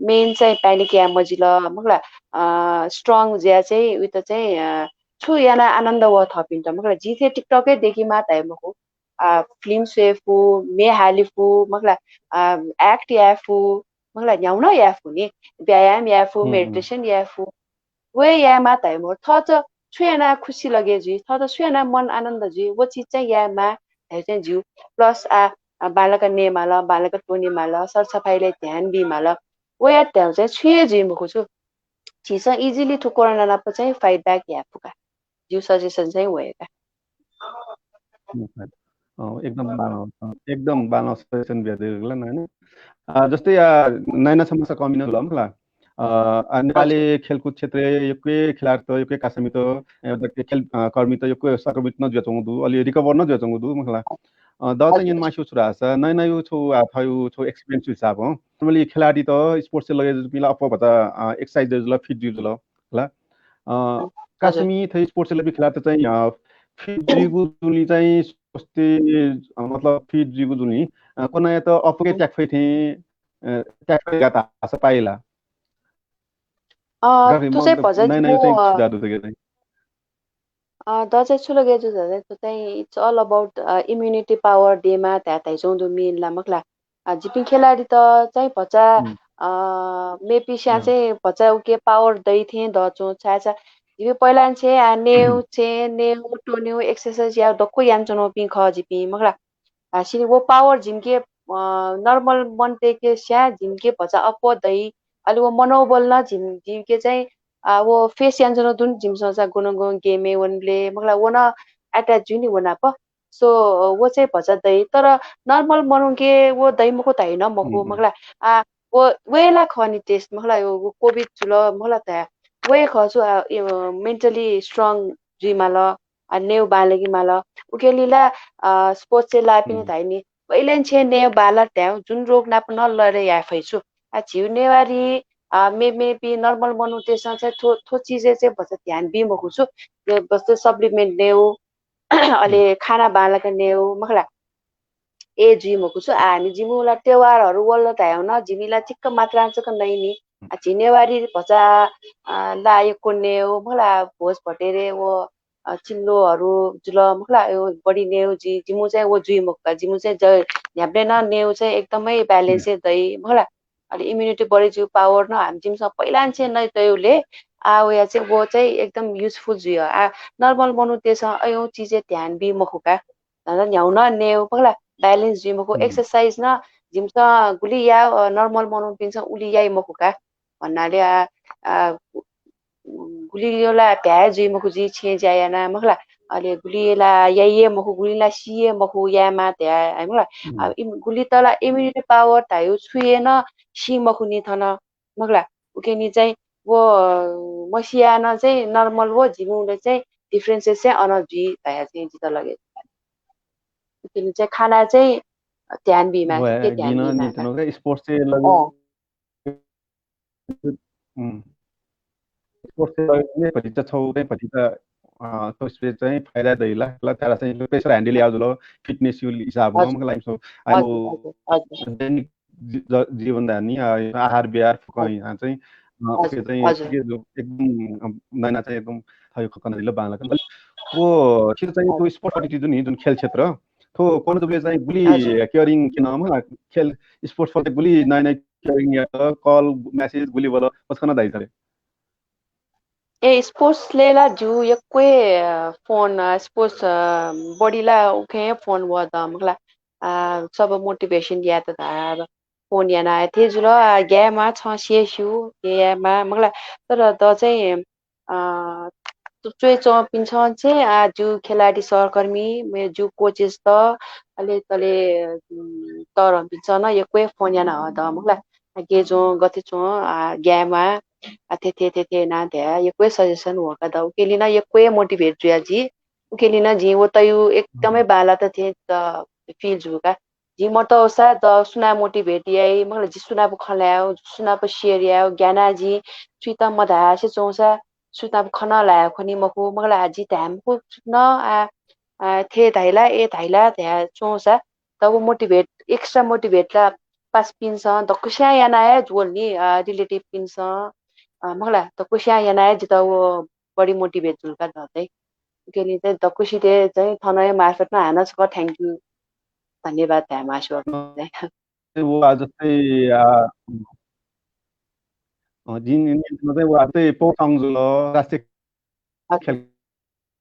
Main चाहिँ panic याये मजिल, मखुला। अ, strong जुया चाहिँ उइत चाहिँ, अ, छु याना आनन्द वः थःपिन्त, मखुला। जिं थें TikTok-य् देखिमा धाइ मखु। अ, film स्वये फु, म्ये हाले फु, मखुला, अ, act याये फु, मखुला, न्ह्याउ नं याये फु नि, व्यायाम याये फु, हुँ, हुँ। Meditation याये फु। व हे यायेमाः धाइ मखु। थःत छु याना खुसी लगे जुइ, थःत छु याना मन आनन्द जुइ, व चिज चाहिँ यायेमाः धाइ चाहिँ ज्यू। Plus आ, आ, बांलाक नयेमाल, बांलाक त्वनेमाल, सरसफाइले ध्यान बीमाल। व यात धाउ चाहिँ छुं हे जुइ मखु छु। झीसं easily थु कोरोना नाप चाहिँ fight back याये फु का। ज्यू suggestion चाहिँ व हे का। अँ, एकदम बांलाः, अँ, एकदम बांलाः suggestion बियादिल नानी। अ, जस्तै, अ, नयाँ नयाँ समाचार कमिन जुल मखुला। अ, अ, नेपाली खेलकुद क्षेत्रय् यक्व खेलाडीत, यक्व कासामित, अ, खेल, अ, कर्मीत यक्व संक्रमित नं जुयाच्वंगु दु, अले recover नं जुयाच्वंगु दु मखुला। अ, द चाहिँ हजुर। न्यनेमास्यु छु धाःसा, नयाँ नयाँ छु, अ, थ्व छु experience हिसाबं। Normally खेलाडीत sports-य् लगे जुपिं ला अप्वः भचा, अ, exercise जुल, fit जुल, मखुला। अ, हजुर। कासामि थ्व sports-य् लगे जुपिं खेलाडीत चाहिँ, अ, fit जुइगु जुलिं चाहिँ स्वस्थ, अ, मतलब fit जुइगु जुलिं, अ, कोनायात अप्वःके हम्म। त्याग फइ थें, अ, त्याग फइ का धाःसा पाइ ला? अ, थुकी थ्व चाहिँ भचा नयाँ नयाँ चाहिँ छु धाःगु दु थुकी चाहिँ? अ, द चाहिँ छु लगे जू धाःसा थ्व चाहिँ it's all about, a, immunity power देमा धाये धाइच्वंगु दु main ला मखुला। अ, जिपिं खेलाडीत चाहिँ भचा, हुँ। अ, मेपिस्यां हुँ। चाहिँ भचा उके power दइ थें दच्वं, छाय्‌धाःसा जिपिं पहिलांनिसें, अ, नेउ, हुँ। चें, नेउ, त्वनेउ, exercise याउ दक्व यानाच्वनापिं खः जिपिं मखुला। धाःसा नि व power जिमिके, अ, normal मनूतय्‌के स्यां जिमिके भचा अप्वः दइ। अले व मनोबल नं जिम-, जिमिके चाहिँ, अ, व face यानाच्वनागु दु नि, जिमिसं चाहिँ गुगुं गुगुं game-य् वंबलय् मखुला, व नं attach जुइ नि व नाप। So, व चाहिँ भचा दइ, तर normal मनूके व दइ मखु धाइ नं मखु, हुँ, हुँ। मखुला। आ, व, व हे ला खः नि test, मखुला, व, व COVID जुल, मखुला, धाये। व हे खः छु, आ, ए, mentally strong जुइमाल, आ, नेउ बांलाकेमाल। उकेलिं ला, आ, sports-य् लाःपिं हुँ। धाइ नि, पहिलांनिसें नेउ बांलात धायेउ, जुन रोग नाप नं लडे याये फइ छु। आ, झीउ नेवारी, आ, मे-, मेपिं normal मनूतय्‌सं चाहिँ थ्व, थ्व चिजय् चाहिँ भचा ध्यान बी मखु छु। जस्तै supplement नेउ, अले हुँ। खाना बांलाक नेउ, मखुला। ए जुइ मखु छु, आ, हामी जिमिउ ला त्योहारहरू वल धायेउ नं जिमि ला चिक्क मात्रां जक नइ नि। हुँ। आ, झी नेवारी भचा, अ, ला यक्व नेउ, मखुला, भोज भतेरे व, अ, चिल्लोहरू जुल, मखुला, यो बढी नेउ जुइ, जिमिउ चाहिँ व जुइ मखु का, जिमिउ चाहिँ ज-, न्ह्याबलें नं नेउ चाहिँ एकदमै balance हुँ। हे दइ, मखुला। अले immunity बढे जू power नं हामी जिमिसं पहिलांनिसें नै तयेउले, आ, वया चाहिँ व चाहिँ एकदम useful जुइ। आ, normal मनूतय्‌सं अय् चिजय् ध्यान बी मखु का। धन्दा न्ह्याउ नं नेउ, मखुला, balance जुइ मखु, हुँ। Exercise नं जिमिसं गुलि याउ, अ, normal मनूपिन्सं उलि याइ मखु का। भन्नाले, आ, आ, गुलि ला भ्याये जुइ मखु जुइ छेँ ज्या याना, मखुला। अले गुलि ला याइ हे मखु, गुलि ला सी हे मखु, यायेमाः धया, है, मखुला। हुँ। आ, इम-, गुलित ला immunity power धायेउ छुं हे नं सी मखु नि थन, मखुला। उकेनि चाहिँ व मसिया नं चाहिँ normal व जिमिउले चाहिँ differences चाहिँ अन जुइ धया चाहिँ जितः लगे। उकेनि चाहिँ खाना चाहिँ ध्यान बीमाः, व के ध्यान दिना बीमाः नि का। थनौं का sports चाहिँ लगे। अँ। हुँ। Sports चाहिँ लगे नि भतिचा छौ चाहिँ भतिचा, अ, थ्व space चाहिँ फाइदा दइ ला, ला त्याला चाहिँ pressure handle याउ जुल, fitness यु हिसाबं, हजुर। मखुला, so, हजुर, आइमो हजुर, हजुर। दैनिक जि-, ज-, जीवन धानी, अ, आहार विहार फुकं हजुर। अ, चाहिँ, अ, हजुर, उके चाहिँ हजुर। उके जो एकदम, अ, नैना चाहिँ एकदम थयो खकन दिल बांलाक। व खेल चाहिँ थ्व हजुर। Sports पट्टि जुन, जुन खेल क्षेत्र, थ्व कोन जुबले चाहिँ गुलि हजुर। Caring किन, मखुला, खेल sports पट्टि गुलि नैना caring यात, call, message गुलि वल, पछकन दाइ सरे। ए, sports ले ला ज्यू यक्व हे, अ, phone, अ, sports, अ, बढी ला उखे phone वः द, मखुला, अ, सब motivation यात धार phone याना थें जुल, अ, game छं स्यू, game, मखुला, तर द चाहिँ, अ, च्वय् च्वंपिन्सं चाहिँ, आ, ज्यू खेलाडी सहकर्मी, मे ज्यू coaches त, अले तले, उम्, तरपिन्सं नं यक्व हे phone याना हः द, मखुला। आ, गे च्वं, गथे च्वं, आ, game, आ, आ, थे, थे, थे, थे ना धया, यक्व हे suggestion वः का द। उकेलिं नं यक्व हे motivate जुया जि। उकेलिं नं जिं व तयु एकदमै हुँ। बांलात थें त feel जू का। जिं मतःसा द सुनां मोटिभेट याइ, मखु ला, जि सुनाप खँ ल्हायेगु, सुनाप सेयर यायेगु, ग्यानाः जिं सुइत मधासे च्वंसा सुनाप खँ नं ल्हाये खनी मखु, मखु ला, जि धाये मखु न, आ, आ, थे धाइ ला, ए धाइ ला धया च्वंसा, तब मोटिभेट, एक्स्ट्रा मोटिभेट ला पासापिन्सं दक्वस्यां याना हे जुल नि, आ, रिलेटिभपिन्सं, आ, मखु ला, दक्वस्यां याना हे जितः व बढी मोटिभेट जुल का दतै। उकेले चाहिँ दक्वसित चाहिँ थन हे मार्फत नं हानं छकः थ्याङ्क यू, धन्यवाद धाये मास्ति वः। चाहिँ व जस्तै, आ, अ, जिं नि-, नि-, चाहिँ व जस्तै पौसङ जुल, राष्ट्रिय हजुर। खेल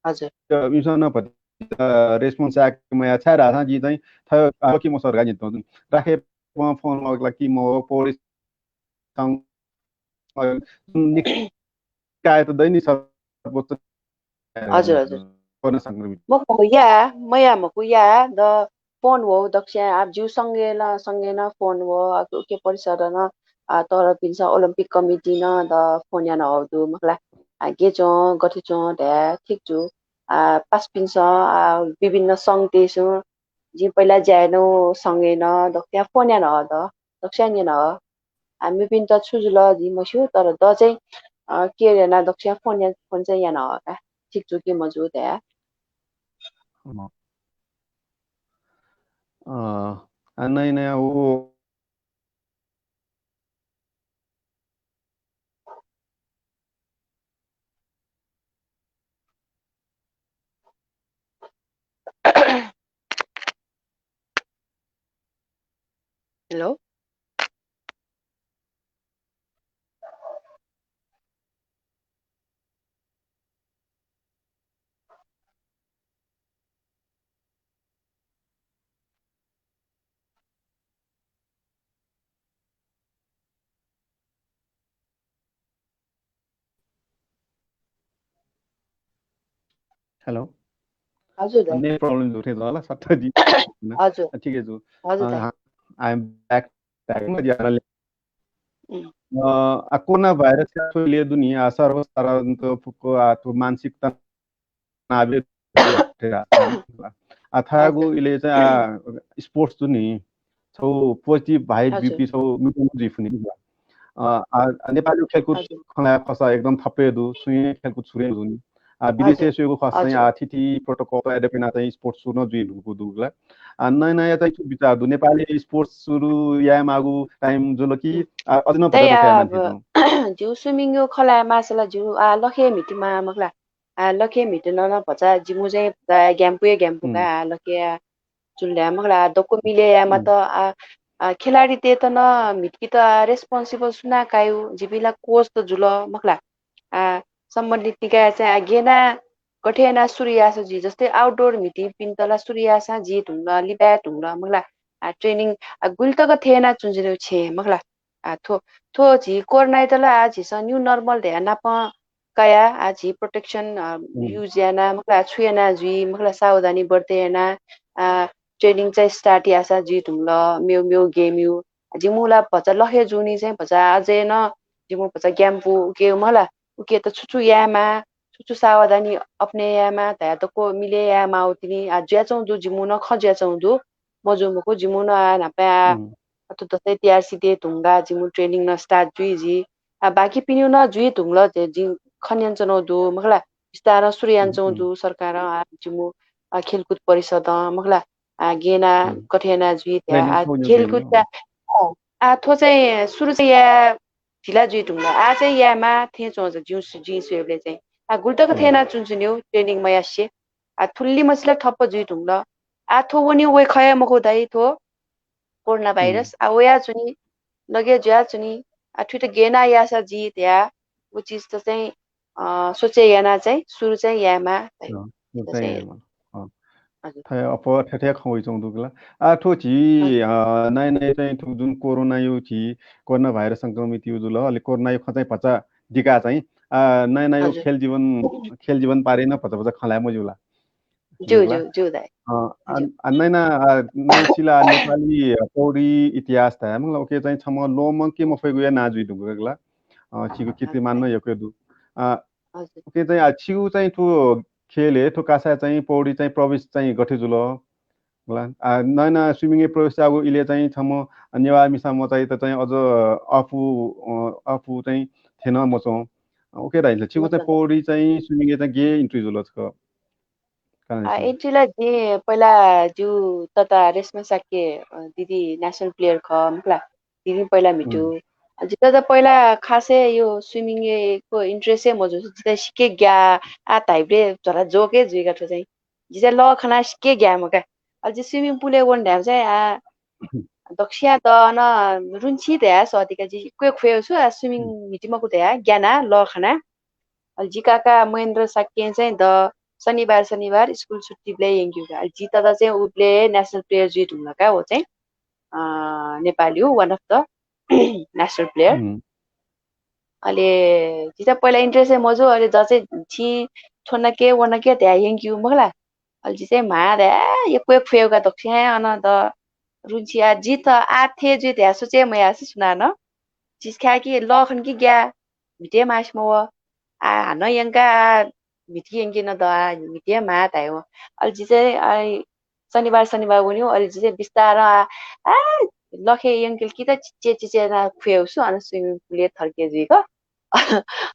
हजुर। अ, इमिसं नं भति, अ, रेस्पोन्स आके मया छाय् धाःसा जिं चाहिँ थ्व, अ, कि मसर्गा नि त राखे फोन लगला कि म पौडी सङ, अ, निकाय त दैनिक सर्वोच्च हजुर, हजुर। कोरोना संक्रमित। मखु, मखु, या, मया मखु, या, द फोन हो, दक्वस्यां, आब जिगु संघय् नं, संघय् नं फोन हो, आब उके परिषद नं, आ, तरपिन्सं ओलम्पिक कमिटी नं द फोन याना हःगु दु, मखु ला। आ, गे च्वं, गथे च्वं धया, ठीक जू। आ, पासापिन्सं, आ, विभिन्न संघतय्सं, जिं पहिला ज्या यानागु संघय् नं दक्वस्यां फोन याना हः द, दक्वस्यां न्यना हः। आ, मेपिन्त छु जुल जिं मस्यू, तर द चाहिँ, अ, केयर यानाः दक्वस्यां फोन या-, फोन चाहिँ याना हः का। ठीक जू कि मजू धया। अँ। अ, आ, नयाँ नयाँ व हेलो। हेलो। हजुर दाइ। नेट प्रब्लम जुल थें जुल ला, सत्ता जी। हजुर। ठिकै छु। हजुर अ, दाइ। हा-, I am back, back मा ज्याला ले। उम्। अ, आ, कोरोना भाइरस का थ्व इलय् दुनि, आ, सर्वसाधारण त फुक्क, आ, थ्व मानसिक तनाव आ, थ्व आगु हजुर। इलय् चाहिँ, आ, स्पोर्ट्स दुनि, छौ पोजिटिभ भाइब हजुर। ब्यूपिं छौ मिटिङ जुइ फुनि। अ, आ, आ, नेपाली खेलकुद हजुर। खँ ल्हाये खःसा एकदम थपे दु, सुं हे खेलकुद छुरे दु नि। आ, विदेशय् हजुर। स्वयेगु खःसा चाहिँ, हजुर। आ, थीथी प्रोटोकल एडप्ट याना चाहिँ स्पोर्ट्स सुरु नं जुइ धुंकूगु दुगु ला। आ, नयाँ नयाँ चाहिँ छु बिचाः दु? नेपाली स्पोर्ट्स सुरु याये माःगु टाइम जुल कि, उम्। आ, अझ नं तै भचा भचा याना आ, न्ह्यथें च्वं। जिगु स्विमिङ यो खँ ल्हाये माःसा ला जिगु, आ, लखे म्हितेमाः मखु ला। आ, लखे म्हितेन नं भचा जिमु चाहिँ भचा ग्याम्पुया ग्याम्पु का, उम्। आ, लखे आ, जुल धाये मखु ला, आ, दक्व मिले याये मात, उम्। आ, आ, खेलाडीतय्त नं म्हितकेत, आ, रेस्पोन्सिबल सुनां कायु, जिपिं ला कोच त जुल मखु ला। आ, सम्बन्धित निकाय चाहिँ, आ, गेना गथे याना सुरु याःसा जुइ, जस्तै आउटडोर म्हितीपिन्त ला सुरु याःसां जुइ धुंकल, लिबाय् धुंकल मखु ला। आ, ट्रेनिङ, आ, गुलि तक थथे याना च्वंच्वनेगु छेँ मखु ला। आ, थ्व, थ्व झी कोरोनायात ला आ झीसं न्यू नर्मल धया नापं कया, आ, झी प्रोटेक्सन, आ, उम्। युज याना, मखु ला, छु याना जुइ, मखु ला, सावधानी बर्ते याना, आ, ट्रेनिङ चाहिँ स्टार्ट याःसा जुइ धुंकल, मेउ, मेउ गेम यु। जिमु ला भचा लखे जूनि चाहिँ भचा अझै नं जिमु भचा ग्याम्पु उके मखु ला, उकेत छु छु यायेमाः, छु छु सावधानी अपने यायेमाः धया दक्व मिले यायेमाः उतिनि। आ, जुयाच्वं दु, जिमु नं खँ जुयाच्वं दु, मजू मखु, जिमु नं आ न्हापा आ, उम्। अथे दसैं तिहार सिधये धुंकाः जिमु ट्रेनिङ नं स्टार्ट जुइ जि। आ, बाकीपिनिगु नं जुइ धुंकल, झे जिं खँ न्यनाच्वनागु दु, मखु ला, बिस्तारं सुरु यानाच्वंगु उम्। दु, सरकारं आ, जिमु, आ, खेलकुद परिषदं, मखु ला, आ, गेना उम्। गथे याना जुइ धया, आ, खेलकुद का, अँ, आ, थ्व चाहिँ सुरु चाहिँ या ढिला जुइ धुंकल। आ चाहिँ यायेमाः थें च्वं जिं सु-, जिं स्वयेबलय् चाहिँ। आ, गुलि तक थथे याना च्वंच्वनेगु ट्रेनिङ मयासें। आ, थुलि मछि ला ठप्प जुइ धुंकल। आ, थ्व वने वये खँ हे मखु दाइ, थ्व कोरोना भाइरस। आ, वयाच्वनी, लगे जुयाच्वनी। आ, थुइत गेना याःसा जुइ धया, व चिज त चाहिँ, अ, सोचे याना चाहिँ सुरु चाहिँ यायेमाः दाइ। अँ, सुरु चाहिँ यायेमाः। अँ। हजुर। थथे अप्वः थथे खँ वइच्वंगु दु ला। आ, थ्व झी, हजुर। अ, नयाँ नयाँ चाहिँ थ्व जुन कोरोनायु झी कोरोना भाइरस संक्रमितयु जुल, अले कोरोनायु खँ चाहिँ भचा दिका चाहिँ, आ, नयाँ नयाँ हजुर। खेल जीवन, खेल जीवन बारे नं भचा भचा खँ ल्हाये मज्यू ला। ज्यू, ज्यू, ज्यू दाइ। अ, आ, ज्यू। आ, नयाँ नयाँ, आ, नयाँ सिला नेपाली पौडी इतिहास धाये मखु ला, उके चाहिँ छम्ह ल्वःमंके मफइगु या नां जुइ धुंकल ला। अ, छिगु कीर्तिमान नं यक्व दु। आ, हजुर। उके चाहिँ, आ, छिगु चाहिँ थ्व खेलय्, थ्व कासाय् चाहिँ पौडी चाहिँ प्रवेश चाहिँ गथे जुल? होला। आ, नयाँ नयाँ swimming-य् प्रवेश याःगु इलय् चाहिँ छम्ह नेवाः मिसा मचायात चाहिँ अझ अःपु, अ, अःपु चाहिँ थें नं मच्वं। OK दाइ, छिगु चाहिँ पौडी चाहिँ swimming-य् चाहिँ गय् entry जुल छकः? कारण आ, छकः। Entry ला जिं पहिला जिगु तता रेशमा शाक्य, अ, दिदी national player खः, मखु ला। दिदी पहिला म्हितु। अ, जितः त पहिला खासय् यो swimming-य् यक्व interest हे मजू। जितः सिक्क ग्याः, आ धाइबलय् झरा joke हे जुइका थ्व चाहिँ। जितः लः खनाः सिक्क ग्याः मखु का। अले जि swimming pool-य् वने धायेमा चाहिँ, आ, दक्वसिया त अन रुन्छि धयाः सःतिका जि यक्व ख्वयेगु छु, आ, swimming म्हिति मखु धयाः ग्यानाः लः खनाः। अले जि काका महेन्द्र शाक्यं चाहिँ द शनिबार शनिबार school छुट्टीबलय् यंकेगु का। अले जि तता चाहिँ उबलय् national player जुइ धुंकल का, व चाहिँ, अ, नेपालय् one of the national player। अले जितः पहिला interest हे मजू, अले द चाहिँ छि थ्व नके व नके धयाः यंकेगु मखु ला। अले जि चाहिँ म्हां धयाः यक्व ख्वयेगु का दक्वसिया अन द रुन्छि आ, जि त आ थें जुइ धयाः सोचे मयासें सुनानं। जि खाय् कि लः खन कि ग्याः, म्हिते माःसे मवः। आ, हानं यंका, आ, म्हिति यंके नं द, आ, म्हिते माः धायेवं। अले जि चाहिँ, आ, शनिबार शनिबार वनेगु, अले जि चाहिँ बिस्तारं, आ, आ, लखे यंकेल कि त चिचे चिचे यानाः ख्वयेगु छु, अन swimming pool-य् थर्के जुइक।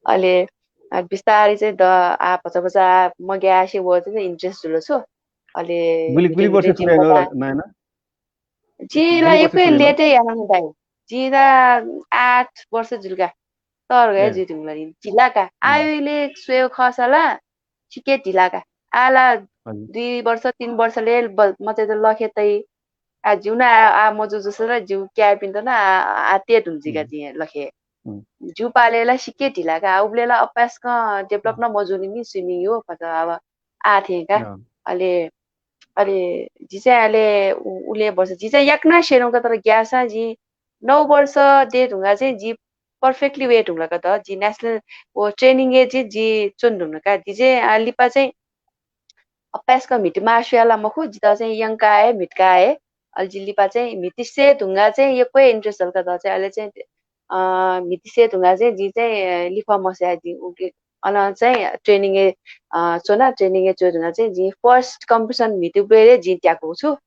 अले, आ, बिस्तारै चाहिँ द, आ, भचा भचा मग्यासे वः चाहिँ interest जुल छु। अले गुलि, गुलि वर्ष छु यानागु नयना? जि ला यक्व late हे यानागु दाइ। जि ला आठ वर्ष जुल का। तर हे जुइ धुंकल नि। ढिला का। आः इलय् स्वयेगु खःसा ला सिक्क ढिला का। आः ला दुई वर्ष, तीन वर्षलय् मचायात लखे तइ। आ, जिगु नं आ, आ मजू जूसा ला जिगु काय्‌पिन्त नं आ, आ ते धुन जुइ का जिं लखे। जिगु पालय् ला सिक्क ढिला का। आ, उबलय् ला अपाय्‌सकं develop नं मजूनि नि swimming यो, भचा अब आ थें का। अले, अले जि चाहिँ अले उ-, उले वर्ष जि चाहिँ याकनं स्यनागु का, तर ग्याःसां जि नौ वर्ष दये धुंकाः चाहिँ जि perfectly वये धुंकल का द। जि national व training-य् जि, जि च्वने धुंकल का। जि चाहिँ, आ, लिपा चाहिँ अपाय्‌सकं म्हिति माः स्वयाः ला मखु, जितः चाहिँ यंकाः हे, म्हितकाः हे। अले जि लिपा चाहिँ म्हिति सये धुंकाः चाहिँ यक्व हे interest जुल का द चाहिँ। अले चाहिँ, अ, म्हिति सये धुंकाः चाहिँ जि चाहिँ, अ, लिफः मस्वया जि उके अन चाहिँ training-य्, अ, च्वना, training-य् च्वये धुंकाः चाहिँ जिं first competition म्हिति ब्वय् हे जिं त्याकूगु छु।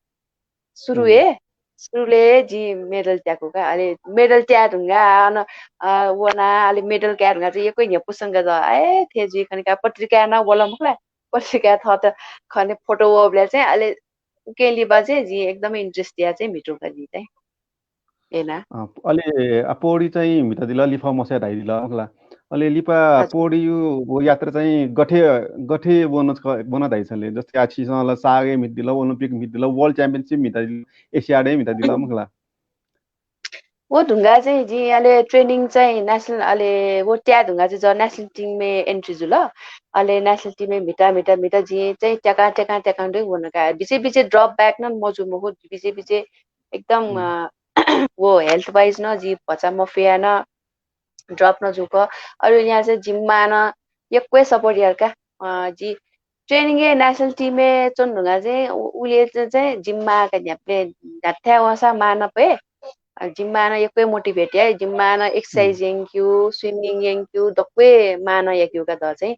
सुरु हे, सुरुले हे जिं medal त्याकू का। अले medal त्याये धुंकाः अन, अ, वना, अले medal काये धुंकाः चाहिँ यक्व न्ह्यपुसंक द, ए, थें जुइ खने का, पत्रिकाय् नं वल मखु ला, पत्रिकाय् थःत खने photo वःबलय् चाहिँ, अले उके लिपा चाहिँ जिं एकदमै interest दिया चाहिँ म्हितू का जि चाहिँ। एना। अ, अले, अ, पौडी चाहिँ म्हितादिल, लिफः मस्वया धाइदिल, मखु ला। अले लिपा हजुर। पौडी व यात्रा चाहिँ गथे, गथे वन, वन धाइछले? जस्तै आ छिसं ला सागय् म्हितदिल, Olympic म्हितदिल, World Championship म्हितादिल, Asiad-य् म्हितादिल, मखु ला। व धुंकाः चाहिँ जिं अले training चाहिँ national, अले व त्याये धुंकाः चाहिँ जि national team-य् entry जुल। अले national team-य् म्हिता, म्हिता, म्हिता जिं चाहिँ त्याकां, त्याकां, त्याकां दु वन का। बिचे, बिचे drop back नं मजू मखु, बिचे, बिचे एकदम, अ, व health wise नं जि भचा मफया नं drop नं जूक। अले उलिं चाहिँ जिमि मां नं यक्व हे support यार का। अ, जि training-य् national team-य् च्वने धुंकाः चाहिँ उ-, उले चाहिँ, चाहिँ जिमि मां का न्ह्याबलें न्ह्याथाय् वंसा मां नं पये। अ, जिमि मां नं यक्व हे motivate याइ, जिमि मां नं exercise यंक्यू, swimming यंक्यू, दक्व हे मां नं याक्यू का द चाहिँ।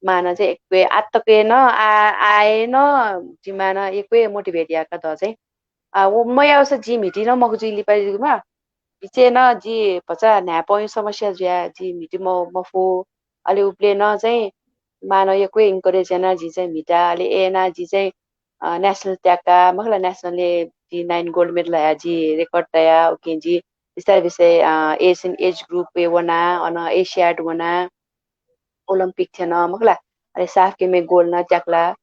मां नं चाहिँ यक्व हे आतके नं आ-, आए नं जिमि मां नं यक्व हे motivate याका द चाहिँ। आ, व मयाउसा जि म्हिती नं मखु जुइ लिपा जुइमा। बिचे नं जि भचा न्हाय्पंयु समस्या जुया जि म्हिती म-, मफु। अले उबले नं चाहिँ मां नं यक्व हे encourage याना जि चाहिँ म्हिता। अले एना जि चाहिँ, अ, national त्याका, मखु ला, national-य् जि nine gold medal हया जि record तया, उके जि बिस्तारै बिस्तारै, अ, Asian age group-य् वना, अन Asiad वना। Olympic थ्यना, मखु ला, अले साफ गेमय् gold नं त्याकला।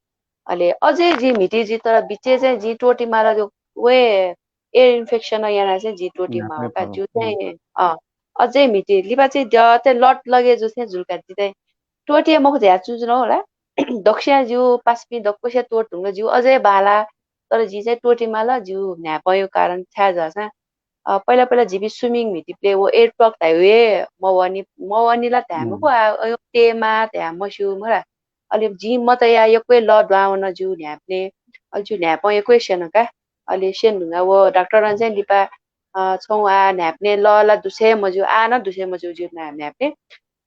अले अझै जि म्हिती जि तर बिचे चाहिँ जि त्वःती माला जो वे ear infection याना चाहिँ जि त्वःती माः का। ज्यू चाहिँ, अ, अझै म्हिती लिपा चाहिँ द्यः चाहिँ लत लगे जु चाहिँ जुल का जि चाहिँ त्वःती मखु झ्या चुन जुन होला। दक्वसिया ज्यू पासापिं दक्वसिया त्वःत धुंकल ज्यू अझै बाला। तर जि चाहिँ त्वःती माला ज्यू न्हाय्पंयु कारण छाय् धाःसा अ, पहिला पहिला जिमि swimming म्हितीबले व air plug धाइ वे मवनि, मवनि ला धाये मखु, आ, अयो तेमा धाये मस्यू मला। अले जिं मतया यक्व हे लः दुहां वन ज्यू न्हाय्पने। अले ज्यू न्हाय्पं यक्व हे स्यन का। अले स्यन धुंगा व डाक्टरं चाहिँ लिपा, अ, छौ आ न्हाय्पने लः ला दुसे मज्यू, आ नं दुसे मज्यू ज्यू न्हा-, न्हाय्पने।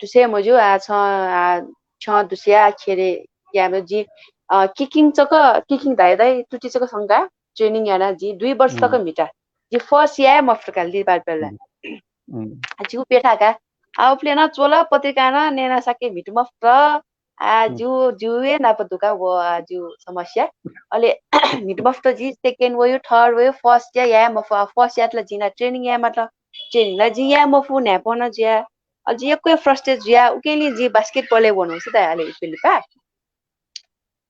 दुसे मज्यू, आ छ, आ छ दुस्या खेले यामे जि, अ, kicking चक, kicking धाइ धाइ तुति चक संका। training याना जिं दुई वर्ष तक म्हिता। जिं force याये मफुत का लिपा बेला। जिगु प्यथाका। आ, उबले नं च्वल, पत्रिका नं न्यना साके म्हित मफुत। आ, जिगु, जिगु हे नाप दुका व, आ, जिगु समस्या। अले म्हित मफुत, जि second view, third view, first या याये मफु। आ, first यात ला जिं ला training याये मात। Training ला जिं याये मफु, न्हाय्पं नं जुया। अले जि यक्व frustrate जुया, उकिं जि basketball य् वनु सु ता अले इपिलिपा।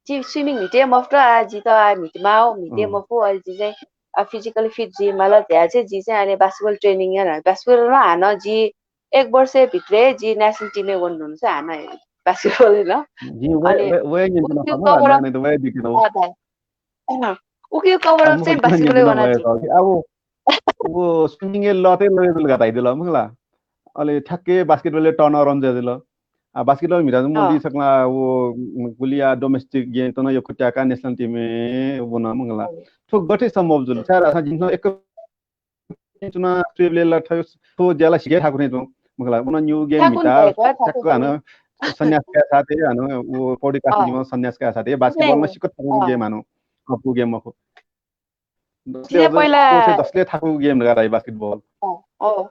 जि swimming म्हिते मफुत, आ, जित, आ, म्हिते माओ, म्हिते मफु, अले जि चाहिँ, आ, physically fit जुइ माल धया चाहिँ जि चाहिँ अले basketball training याना। Basketball नं हानं जि एक वर्ष भित्रे जि national team य् वने धुन चाहिँ हानं basketball नं। जि वया, अले वया, वया नियन्त्रण उकिया cover up। अ, दाइ। अँ, उकिया cover up चाहिँ basketball य् वना जि। अब व swimming य् लतय् लगे जुल का धाइदिल मखुला। अले ठ्याक्कै basketball य् turn around जुयादिल। आ, basketball म्हिता चाहिँ मल्दी सकला व, उम, गुलिया domestic game त नं यक्व त्याका national team य् वन मखुला। थ्व गथे सम्भव जुल? सायद अथवा जिमिसं एक चुना ट्रेबले ला थ्व, थ्व ज्याला सिके थाकु थें च्वं मखुला। वन new game म्हिता, ठ्याक्क हानं सन्यास का साथे हानं व पौडी कास्ती जीवन सन्यास का साथे basketball नं सिक्क थाकु game हानं। अप्पु game मखु। दसले जिया अझ पहिला कोर्से दसले थाकु game धकाः धाइ basketball। अँ, अँ।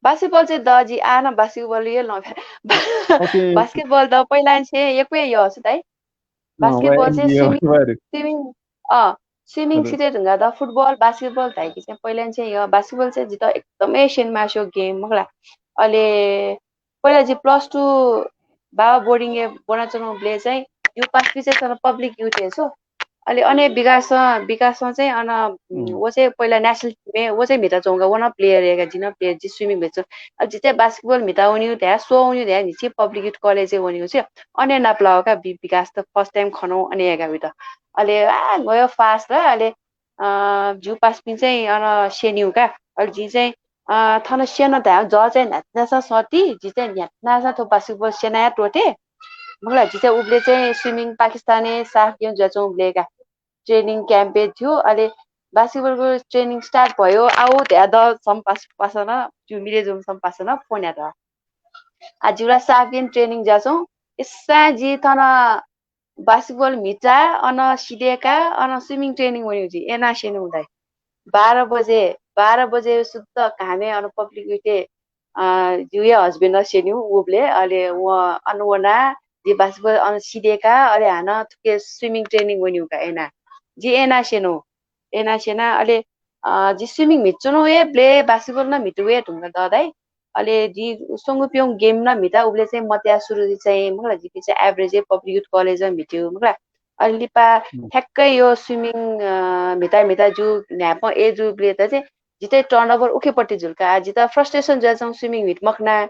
Basketball चाहिँ द जि आः नं basketball हे लं। OK। Basketball द पहिला छे यक्व यस ताइ। अँ, Basketball चाहिँ swimming, swimming, अँ, swimming छिते धुंगा द football, basketball धाइकि चाहिँ पहिला छे य basketball चाहिँ जित एकदमै सेन मास्यो game मखुला। अले पहिला जि plus two बाबा boarding य् ब्वनाच्वनागु बलय् चाहिँ U pass पि चाहिँ सन public youth य् छु। अले अन हे विकासं, विकासं चाहिँ अन, उम्, व चाहिँ पहिला national team य् व चाहिँ म्हिता च्वंगु, व नं player हे का, जि नं player, जि swimming म्हित च्वं। अले जि चाहिँ basketball म्हिता वनीगु धया, स्वः वनीगु धया, न्हिच्छि public youth college य् वनीगु छु। अन हे नापलाः का वि-, विकास त first time खनागु अन हे का वइत। अले आ, गयो fast र अले, अ, U pass पिं चाहिँ अन स्यनीगु का। अले जि चाहिँ अ, थन स्यन धायेगु जः चाहिँ न्ह्याथनासा सति, जि चाहिँ न्ह्याथनासा थ्व basketball स्यनाया त्वःते। मखुला, जि चाहिँ उबले चाहिँ swimming पाकिस्तानय् साफ गेम जुयाच्वंगु बलय् का। Training camp य् थ्यू, अले basketball को training start भयो, आउ धया द सम पास-, पासन, जु मिले जुम सम पासन, फोन यात। आ, जिउला साफ गेम training जुयाच्वं, इस्सा जि थन basketball म्हिता, अन सिधय्का, अन swimming training वनीगु जि, एना स्यनीगु दाइ। बाह्र बजे, बाह्र बजे शुद्ध घामय् अन public youth य्, अ, जिउया husband स्यनीगु उबले, अले व अन वना, जि basketball अन सिधय्का, अले हानं थुके swimming training वनीगु का एना। जि एना स्यनीगु, एना स्यना, अले, अ, जि swimming म्हित च्वनु हे बलय् basketball नं म्हित वये धुंका द दाइ। अले जि स्वंगु प्यंगु game नं म्हिता उबले चाहिँ मत्या सुरु चाहिँ मखुला, जिपिं चाहिँ average public youth college म्हित्यु मखुला। अले लिपा ठ्याक्कै यो swimming, अ, म्हिता म्हिता जु न्ह्यापं ए जु बले त चाहिँ जितै turnover उखेपट्टि जुल का। आ, जित frustration जुयाच्वं swimming म्हित मखना।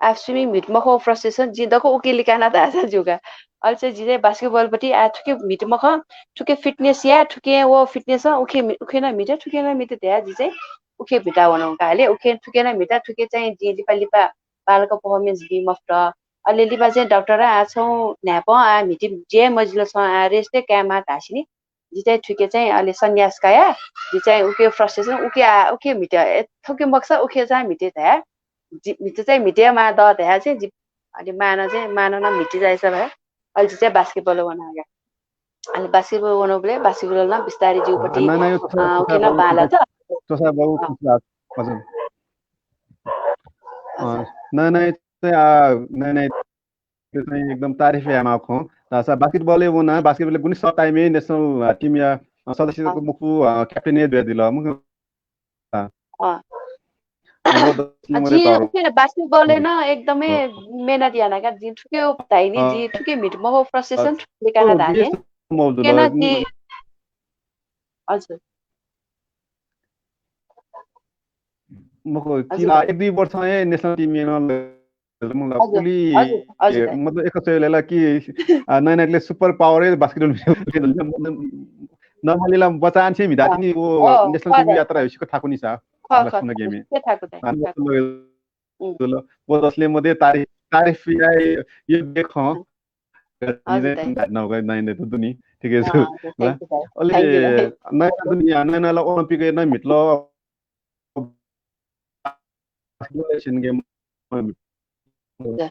आ, swimming म्हित मखो frustration, जिं दक्व उखे लिकाना धाःसा ज्यू का। अले चाहिँ जि चाहिँ basketball पट्टि आ, थुके म्हित मखं, थुके fitness या, थुके व fitness उखे मि-, उखे नं म्हित, थुके नं म्हित धया जि चाहिँ उखे म्हिता वनागु का। अले उखे थुके नं म्हिता, थुके चाहिँ जिं लिपा लिपा बालक performance बी मफुत। अले लिपा चाहिँ डाक्टर आ छौ न्ह्यापं आ म्हिति जे मजिल छौ आ rest कायेमाः धासिनि। जि चाहिँ थुके चाहिँ अले सन्यास काया, जि चाहिँ उके frustration, उके आ, उके म्हिते, ए, थुके मखसा उखे चाहिँ म्हिते धया। जि, म्हिते चाहिँ म्हिते माः द धया चाहिँ जि, अले मां नं चाहिँ, मां नं म्हिते जायसा भया। अले जि चाहिँ basketball वना गया। अले basketball वनाबलय् basketball नं बिस्तारै जिउपट्टि, अ, नाना यो अ, उके नं बांला त। तोसा बाबु अ। खुसलास, हजुर। अ, हजुर। नाना चाहिँ, आ, नाना त्यो चाहिँ एकदम तारिफ यायेमाः खँ। धाःसा basketball य् वना, basketball य् गुलि short time य् national, अ, team या, अ, सदस्यको मुखु, अ, captain हे जुयादिल। मुखु, अ। अ। अ, वो दस आ, number जिं तःरो। उखे basketball य् नं एकदमै मेहनत याना का, जिं थुके धाइनि, अ। जिं थुके म्हित मखो frustration अ, थुके काना ओ, धाने। हजुर। मखु, हजुर। किला एक दुई वर्ष हे national team य् नं ल-, मतलब, हजुर, उलि, हजुर, हजुर, ए, दाइ। मतलब, एक सय लेला कि, आ, नाइनाकले super power हे basketball नमलिला बचान छे म्हिता अँ, तिनि वो अँ, national team यात्रा हो सिक थाकुनि सा, ख, ख, ख, game। थाकु, थाकु, थाकु। आ, मतलब, उम्। मतलब, वो दसले मध्ये तारिफ, तारिफ या, यो देख, अँ। हजुर, दाइ। नाइना त दुनि, ठिकै छ। अँ, हजुर, thank you, दाइ। अले thank you, दाइ। नाइना दुनि, नाइनाला Olympic न मितल, Asian game। हजुर।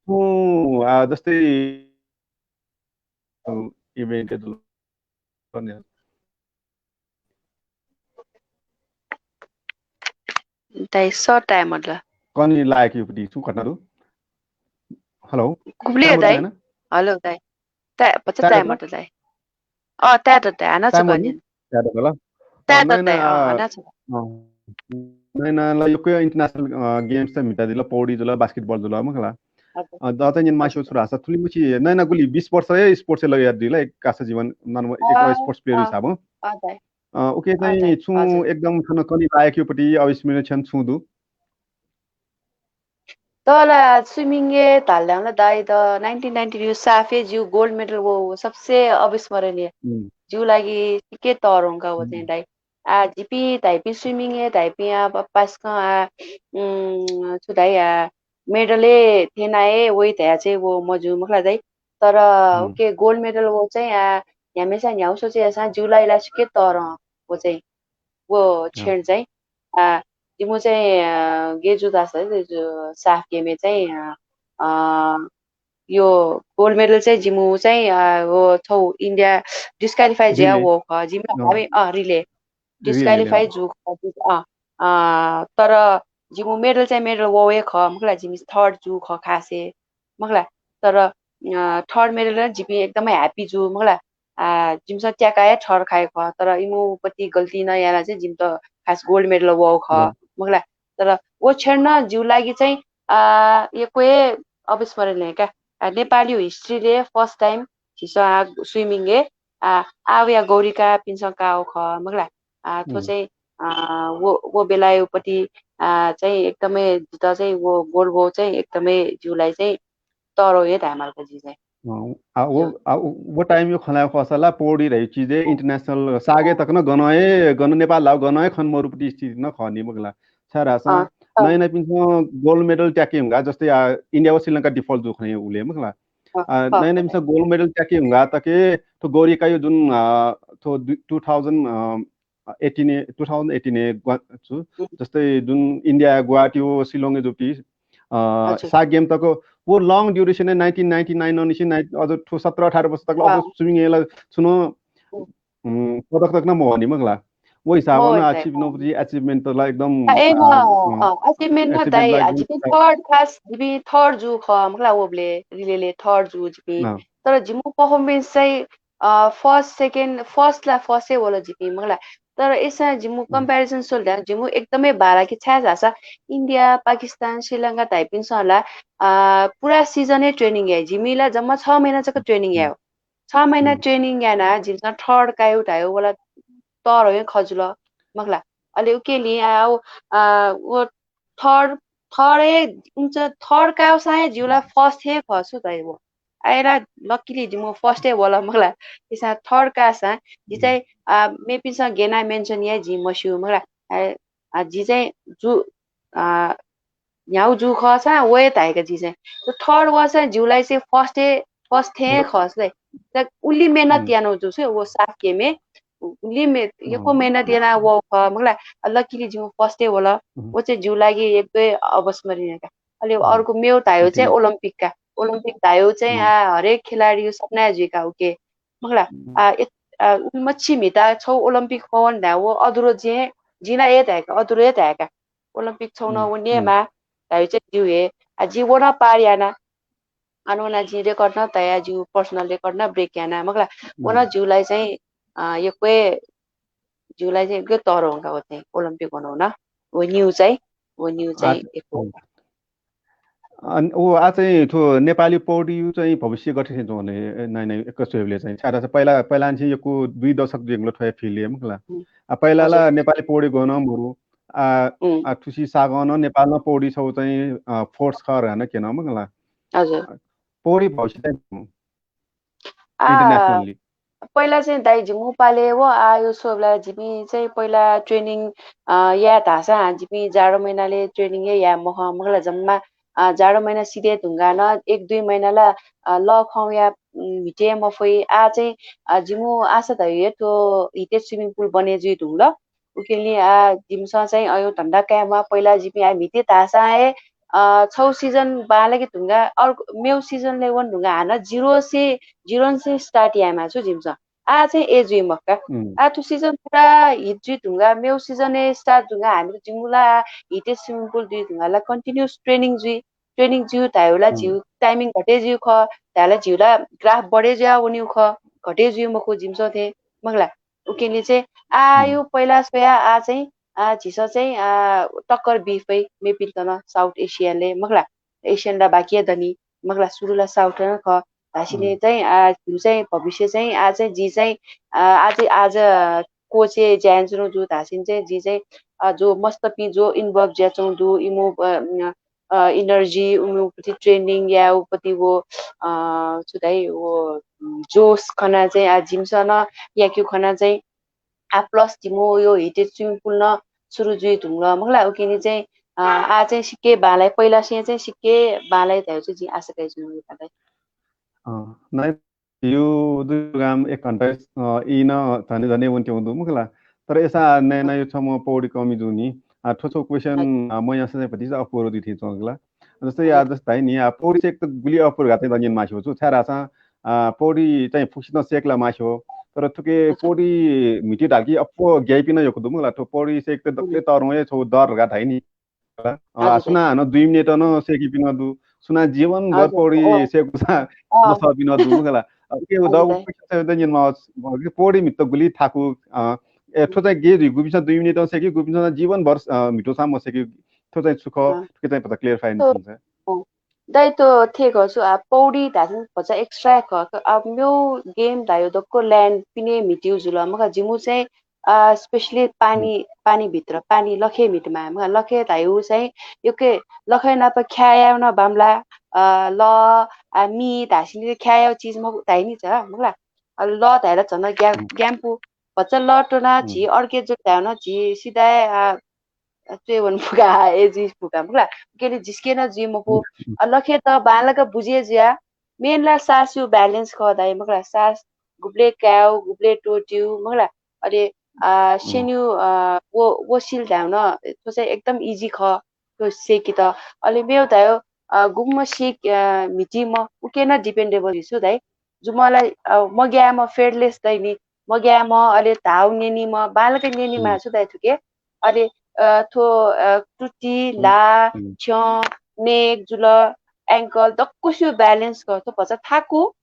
उ, आ, जस्तै, अ, event य् दुल। दाइ, स ताये मदु ला? कनी लायक युपति छु घटना दु? हेलो। गुबले दाइ? हेलो दाइ। ताये, पचा ताये मदु दाइ। अ, ताये त दाइ, हाना छु गनिन। ताये त ल। ताये त दाइ, अ, हाना छु। नैना ल यक्व इन्टरनेशनल गेम्स त म्हिता दिल, पौडी जुल, बास्केटबल जुल मखला। अ, द त निन मास्यु छु धाःसा थुलि मुछि नैना गुलि बीस वर्ष हे स्पोर्ट्स लगे यात दिल, एक कासा जीवन नन एक स्पोर्ट्स प्लेयर हिसाबं। अ, उके चाहिँ छु एकदम थन कनी लायक युपति अविस्मरणीय क्षण छु दु? तला स्विमिङ ए धाल धाल दाइ त नाइन्टिन नाइन्टी यु साफे जिउ गोल्ड मेडल वो सबसे अविस्मरणीय। जिउ लागि सिके तरोंका वो चाहिँ दाइ। आ जिपि धाइपि स्विमिङ ए धाइपि आ पास्क आ छु धाइ आ मेडल ए थेना ए वइ धया चाहिँ वो मजु मखला दाइ। तर उके गोल्ड मेडल वो चाहिँ आ न्यामेसा न्याउ सोचे यासा जिउ लागि ला सिके तरं वो चाहिँ वो छेड चाहिँ आ जिमु चाहिँ गेजु दास साफ गेमे चाहिँ अ यो गोल्ड मेडल चाहिँ जिमु चाहिँ अ, वो छौ इन्डिया डिस्क्वालिफाई ज्या वो ख जिमु हवे अ रिले डिस्क्वालिफाई जु ख अ तर जिमु मेडल चाहिँ मेडल वो वे ख मखला जिमि थर्ड जु ख खासे मखला। तर थर्ड मेडल जिमि एकदमै ह्याप्पी जु मखला। आ जिमिसं त्याका हे थर्ड खाए ख तर इमुपति गल्ती न याना चाहिँ जिमि त खास गोल्ड मेडल वो ख मखला। तर वो छेड न जिउ लागि चाहिँ आ यक्व हे अविस्मरणीय का। नेपाली हिस्ट्रीले फर्स्ट टाइम झीसं आ स्विमिङ ए आ आव या गौरीका पिन्सं काव ख मखला। आ थो चाहिँ आ वो वो बेलायुपति आ चाहिँ एकदमै जित चाहिँ वो गोल्ड वो चाहिँ एकदमै जिउलाई चाहिँ तरो हे धायमाल का जी चाहिँ। आ वो आ वो टाइम यो खला खसला पौडी रही चीजे इंटरनेशनल सागे तक न गन हे गन नेपाल लाव गन हे खन मरुपति स्थिति न खनी मखला। छारासा नैना पिन्सं गोल्ड मेडल त्याके हुँगा जस्तै आ इन्डिया व श्रीलंका डिफल्ट जु खने उले मखला। नैना पिन्सं गोल्ड मेडल त्याके हुँगा तके तो गौरीका यो जुन तो टू थाउजन्ड एटिन ए टू थाउजन्ड एटिन ए छु जस्तै जुन इन्डिया गुवाहाटी हो सिलोङ जुपी सात गेम तक वो long duration nineteen ninety nine अनिसिन अझ ठो सत्र अठार वर्ष तक अझ स्विमिङ एला छुन पदक तक न महनी मखला। वो हिसाब न अचिव नौपति अचिवमेन्ट तला एकदम अचिवमेन्ट न दाइ जिपि थर्ड क्लास जिपि थर्ड जु ख मखला। वो बले रिलेले थर्ड जु जिपि तर जिमु पर्फर्मेन्स चाहिँ फर्स्ट सेकेन्ड फर्स्ट ला फर्स्ट हे वल जिपि मखला। तर यसा जिमु कम्प्यारिजन सोल ध्यान जिमु एकदमै बारा कि छाय् झासा इन्डिया पाकिस्तान श्रीलंका धाइपिन्सं ला पुरा सिजन हे ट्रेनिङ याइ जिमि ला जम्मा छ महिना जक ट्रेनिङ यायो। छ महिना ट्रेनिङ याना जिमिसं थर्ड कायु धायो वला तर हे खजुल मखला। अले उके लि आ वो थर्ड थर्ड हे उम्च थर्ड काउसा हे जिउला फर्स्ट हे खसु धाइ वो। आइला लकिली जिमु फर्स्ट हे वल मखला। इसा थर्ड कासा जि चाहिँ आ मेपिन्सं गेना मेन्सन या जि मस्यु मखला। आ जि चाहिँ जु आ न्याउ जु खसा वये धायका जि चाहिँ थर्ड वसा जिउलाई चाहिँ फर्स्ट हे फर्स्ट हे खस ले। उली मेहनत यानो जु से वो साफ गेमे उली मे यको मेहनत याना वो ख मखला। लकिली जिउ फर्स्ट हे वल वो चाहिँ जिउ लागि एकदमै अवस्मरणीय का। अले अर्को मेउ धायो चाहिँ ओलम्पिक का। ओलम्पिक धायो चाहिँ आ हरेक खेलाडी सपना जुइका उके मखला। आ मच्छी मिता छौ ओलम्पिक पवन धा वो अधुरो जे जिना ए धायका अधुरो ए धायका। ओलम्पिक छौ न वो नेमा धायो चाहिँ जिउ हे आ जि वो न पार याना अन वना जिं रेकर्ड न तया जिउ पर्सनल रेकर्ड न ब्रेक याना मखला। वन जिउलाई चाहिँ यक्वे जिउलाई चाहिँ यक्वे तर हुँका वो चाहिँ ओलम्पिक वन हुन वो न्यू चाहिँ वो न्यू चाहिँ यक्वे। ओ आ चाहिँ थो नेपाली पौडी चाहिँ भविष्य गठे चाहिँ जोने नाइ नाइ एक सोहेबले चाहिँ छाडा चाहिँ पहिला पहिला चाहिँ यक्को दुई दशक जेंगलो थ्वया फिल्ड मखला। आ पहिला ला नेपाली पौडी गन मरु आ आ थुसी सागन नेपाल न पौडी छौ चाहिँ फोर्स खर हन केन मखला। हजुर। पौडी भविष्य चाहिँ आ पहिला चाहिँ दाइ जिमु पाले वो आ यो सोबला जिमी चाहिँ पहिला ट्रेनिङ या धासा जिमी जाडो महिनाले ट्रेनिङ या मख मखला जम्मा जाडो महिना सिधे धुंगा न एक दुई महिनाला ल खौ या भिटे मफै आ चाहिँ जिमु आशा धयो थो हिते स्विमिङ पुल बने जुइ धुंगल। उकेली आ जिमिसं चाहिँ अयो धन्दा कायेमा पहिला जिमि आ म्हिते धाःसा हे छौ सिजन बांलाके धुंगा अर्को मेउ सिजनले वन धुंगा हानं जिरो से जिरोन से स्टार्ट यायेमा छु जिमिसं। आ चाहिँ ए जुइ मखु का। आ थ्व सिजन पुरा हिट जुइ धुंगा, मेउ सिजन ए स्टार्ट धुंगा, हामी त जिमु ला हिटे स्विमिङ पुल दुइ धुंगा ला कन्टिन्युस ट्रेनिङ जुइ, ट्रेनिङ जिउ धायो ला जिउ टाइमिङ घटे जिउ ख, धायो ला जिउ ला ग्राफ बढे जुया वनिउ ख, घटे जुइ मखु जिमसं थे मखु ला। उकेले चाहिँ आ यो पहिला सोया आ चाहिँ आ झिसं चाहिँ आ टक्कर बी फइ मेपिन्त नं साउथ एसियाले मखु ला, एसियन ला बाकी दनि मखु ला, सुरु ला साउथ नं ख। धासिने चाहिँ आ जिउ चाहिँ भविष्य चाहिँ आ चाहिँ जि चाहिँ आ आज आज कोचे ज्यान जुनु जु धासिन चाहिँ जि चाहिँ आ जो मस्तपिं जो इन्भल्भ ज्या चौ दु इमो अ, अ, इनर्जी, उमिपति ट्रेनिङ या उपति वो अ, छु धाइ वो जोस खना चाहिँ आ जिमसन याक्यु खना चाहिँ आ प्लस जिमो यो हिटे स्विमिङ पुल न सुरु जुइ धुंगल मखु ला। उकेने चाहिँ आ चाहिँ सिक्के बालाइ पहिला सिया चाहिँ सिक्के बालाइ धायो चाहिँ जि आशा काइ जुनु बालाइ। अँ, नाइ यो दुई ग्राम एक घन्टा अ, इन धने धने वन्ते वंदु मखु ला। तर यसा नैना यो छम पौडी कमी जुनि आ थो छो क्वेश्चन म यस चाहिँ भतिजा अपुरो दुइ थिं चंगला। जस्तै या जस्तै नि आ पौडी सेक त गुली अपुर घाते दनियन मासो छु छारा सा आ पौडी चाहिँ फुक्सिन सेक ला मासो। तर थुके पौडी मिति डालकी अप्पो ग्याइपिन योक दु मखु ला। थो पौडी सेक त दक्ले तरौं ए छो दर घात है नि। अ, सुना हानं दुई मिनेट नं सेकिपिं नं दु। सुना जीवनभर पौडी सेकुसा मसःपिं नं दु मखु ला। अ, उके दगु question चाहिँ न्यनेमाः, पौडी म्हित गुलि थाकु, अ, ए, थ्व चाहिँ गे जुइ, गुपिन्सं दुई मिनेट नं सेकि, गुपिन्सं जीवनभर, अ, म्हितोसां मसेकि, थ्व चाहिँ छु खः, थुके चाहिँ पता clarify नि। दाइ त थे खः छु, आ, पौडी धाःसा भचा एक्स्ट्रा खः। आ, मेउ गेम धायो दक्व ल्यान्ड पिने म्हितिउ जुल। मखु जिमु चाहिँ आ, specially पानी, पानी भित्र, पानी लखे म्हितमा, मखु ला, लखे धायु चाहिँ, युके लखे नाप ख्यायाव न बामला, अ, ल, आ, मी धासिनि ख्यायाव चिज मखु धाइनि छ, मखु ला। अ, ल धायला झन ग्या-, ग्याम्पु, भचा ल टोना झी अर्के जो धायु न झी सिधाय, आ, आ, च्वे वन फुका, आ, ए जुइ फुका, मखु ला। केले जिस्के न जुइ मखु। अ, लखे त बांलाक बुझे जुया, मेन ला सासु balance खः दाइ, मखु ला, सास गुबले कायु, गुबले टोट्यु, मखु ला। अले, आ, स्यन्यु, आ, वो, वो सिल धायु न, थ्व चाहिँ एकदम easy खः, थ्व सेकित। अले मेउ धायु, आ, गुम्म सेक, आ, म्हितिम, उके न dependable हिसु दाइ। जुमला, आ, मग्याम fearless दैनि, मग्याम, अले धाउ न्यनिम, बांलाक न्यनिमा छु दाइ थुके। अले, आ, थ्व, आ, टुटी, ला, छ्यं, नेक, जुल, ankle, दक्वस्यु balance खः, थ्व भचा थाकु,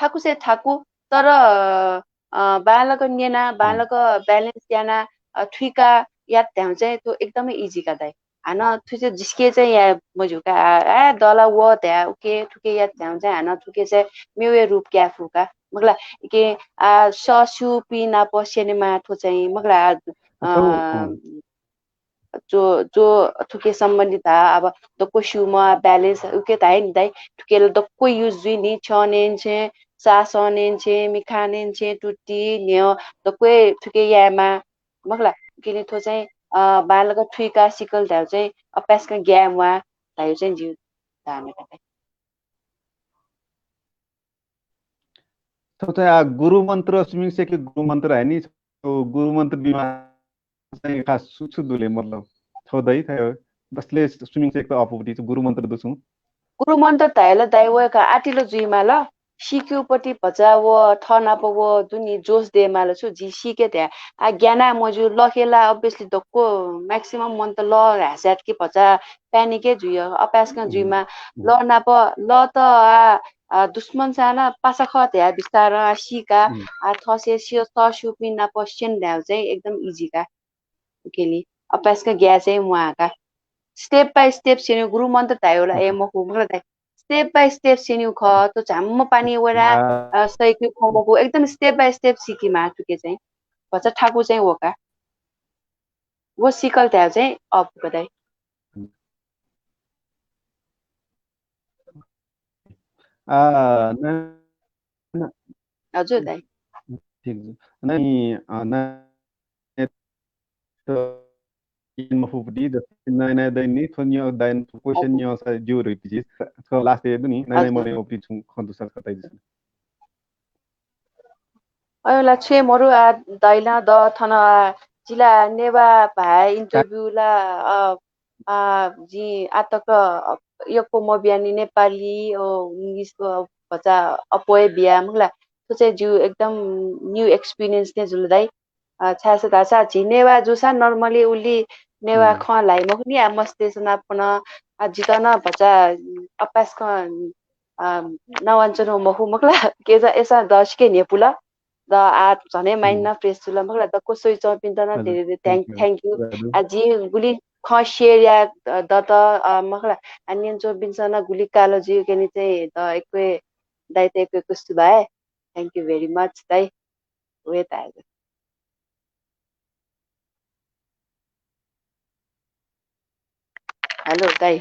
थाकुसे थाकु, तर, अ, बांलाक न्यना, बांलाक balance याना, अ, थुइका यात धायु चाहिँ थ्व एकदमै easy का दाइ। हानं थुसे जिस्के चाहिँ या मजुका, आ, आ, दला व धायु, उके, थुके यात धायु चाहिँ हानं थुके चाहिँ मेवे रूप क्या फुका। मखु ला, इके, आ, ससुपिं नाप स्यनेमा थ्व चाहिँ, मखु ला, आ, जो, जो थुके सम्बन्धित आ, अब दक्व स्युमा balance उके धाइ नि दाइ, थुके ला दक्व use जुइ नि, छ्यं नेन छेँ, सासं नेन छेँ, मिखा नेन छेँ, टुटी, न्ह्यः, दक्व थुके यायेमा, मखु ला, उकेने थ्व चाहिँ, अ, बांलाक थुइका सिकल धायु चाहिँ, अपाय्सकं ग्याये म्वाः धायु चाहिँ जिउ धामे का दाइ। थ्व चाहिँ आ गुरु मन्त्र swimming सेक गुरु मन्त्र है नि, थ्व गुरु मन्त्र बिमा चाहिँ खास छु छु दुले मतलब थ्व दइ थ्व दसले swimming सेक त अपुपति गुरु मन्त्र दु छु। गुरु मन्त्र धायला दाइ व का आटिलो जुइमाल, सिक्युपति भचा व थनाप व दुनि जोस देमाल छु जि सिके ध्या। आ ग्याना मजु लखेला obviously दक्व maximum मन्त्र ल हास्यात कि भचा panic जुइय, अपाय्सकं जुइमा। ल नाप ल त आ, आ, दुश्मन साना पासा खः ध्या बिस्तारं आ सीका, आ थसे सियो सस्युपिं नाप स्यन धायु चाहिँ एकदम easy का। उकेली, अपाय्सकं ग्या चाहिँ म्वाः का। Step by step स्यने गुरु मन्त्र धायु ला, ए मखु, मखु ला दाइ। Step by step स्यने खः, तो झाम्म पानी वरा, आ, सैक्यु खः मखु, एकदम step by step सिकी मा थुके चाहिँ। भचा ठाकु चाहिँ व का। व सिकल धायु चाहिँ अपुक दाइ। आ, न, न, हजुर दाइ। ठिक छ। नै, अ, नै, त, इन मफुपति, जस्तै नै, नै दैनि, थ्व न्यं, दैनि, question न्यं सा ज्यू रहितिजि, थ्व last ए दुनि, नै, नै, हजुर। मरे मफुपति छुं खँ दुसा खताइ दिसन। अयला छे मरु आ दैला द थन आ जिला नेवा भाय् interview ला, अ, आ, जि आतक, अ, यक्व मबियानि नेपाली, अ, English, अ, भचा अप्वय् बिया मखु ला। थ्व चाहिँ जिगु एकदम न्यू एक्सपिरियन्स थें जुल दाइ। अ, छाय् धाःसा झी नेवाः जूसा normally उलि नेवाः खँ ल्हाइ मखु नि, आ, मस्तय्‌सं नाप नं, आ, जितः नं भचा अपाय्‌सकं, अ, नवानाच्वनागु मखु मखु ला, के जा, अय्‌सां दसिके न्ह्यपुल। द आ झनै mind नं fresh जुल मखु ला, दक्व स्वयाच्वंपिन्त नं धेरै धेरै thank you। आ, जिं गुलि खँ share याये, अ, दत, अ, मखु ला, आ, न्यनाच्वंपिन्सं नं गुलि काल जुइगु नि चाहिँ द यक्व, दाइयात यक्व यक्व सुभाय्। Thank you very much दाइ। वे दाइ। Hello दाइ।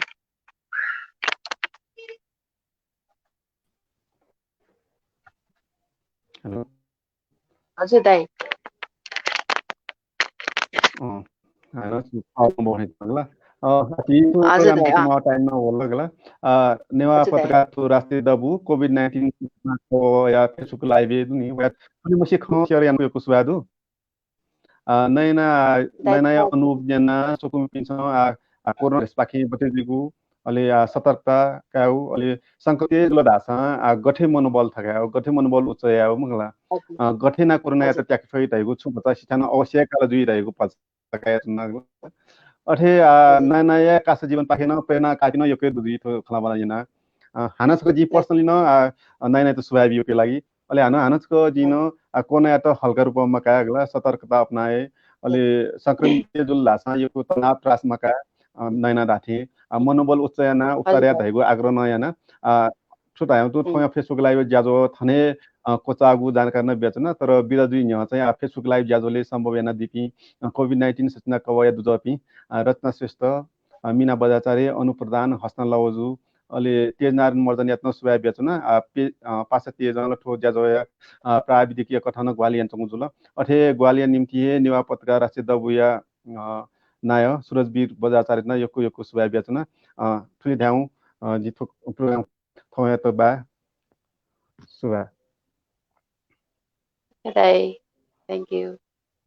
Hello। हजुर दाइ। अँ, hello, अँ, साथी, थ्व program time नं वल गला। अ, नेवाः पत्रकार थ्व राष्ट्रिय दबू COVID nineteen या Facebook live दु नि, वया थुलिमछि खँ share यानागु यक्व सुभाय् दु। अ, नयना, नयनाया अनुभव न्यना स्वकुमिपिन्सं, आ, आ, कोरोना भाइरसपाखें गथे जुइगु, अले, आ, सतर्कता कायेगु, अले संक्रमित जुल धाःसां, आ, गथे मनोबल थकायेगु, गथे मनोबल उच्च यायेगु मखु ला। अ, गथे याना कोरोनायात त्याके फइ धइगु छुं भचा सिथाय् नं अवश्य काल जुइ धइगु भचा काये धुनागु। अथे, आ, नयनाया कासा जीवनपाखें नं प्रेरणा काःपिं नं यक्व दु जुइ थ्व खँल्हाबल्हा याना। अ, हानं छकः जिं personally नं, आ, नयनायात सुभाय् बियुके लागि। अले हानं, हानं छकः जिं नं, आ, कोरोनायात हल्का रूपं मकाये गला, सतर्कता अपनाये। अले संक्रमित जुल धाःसां यक्व तनाव त्रास मकाये, अ, नयना धाःथें, आ, मनोबल उच्च याना, उच्चार या धइगु आग्रह नं याना। आ, छु धायेगु, थौंया Facebook live ज्याझ्वः थन हे, अ, क्वचाःगु जानकारी नं बियाच्वना, तर बिदा जुइ न्ह्यः चाहिँ, आ, Facebook live ज्याझ्वलय् सम्भव यानादीपिं, अ, COVID nineteen सूचना कवःया दुजःपिं, अ, रचना श्रेष्ठ, अ, मिना बज्राचार्य, अनु प्रधान, हसना लवजु, अले तेजनारायण महर्जनयात नं सुभाय् बियाच्वना। आ, पे-, अ, पासा तेजं ला थ्व ज्याझ्वःया, अ, प्राविधिकीय कथं नं ग्वाहालि यानाच्वंगु जुल। अथे ग्वाहालिया निंतिं हे नेवाः पत्रकार राष्ट्रिय दबूया, अ, नायः सुरजवीर बज्राचार्ययात नं यक्व यक्व सुभाय् बियाच्वना। अ, थुलि धयां, अ, जिं थ्व program थौंयात बाय्। सुभाय्। Thank you।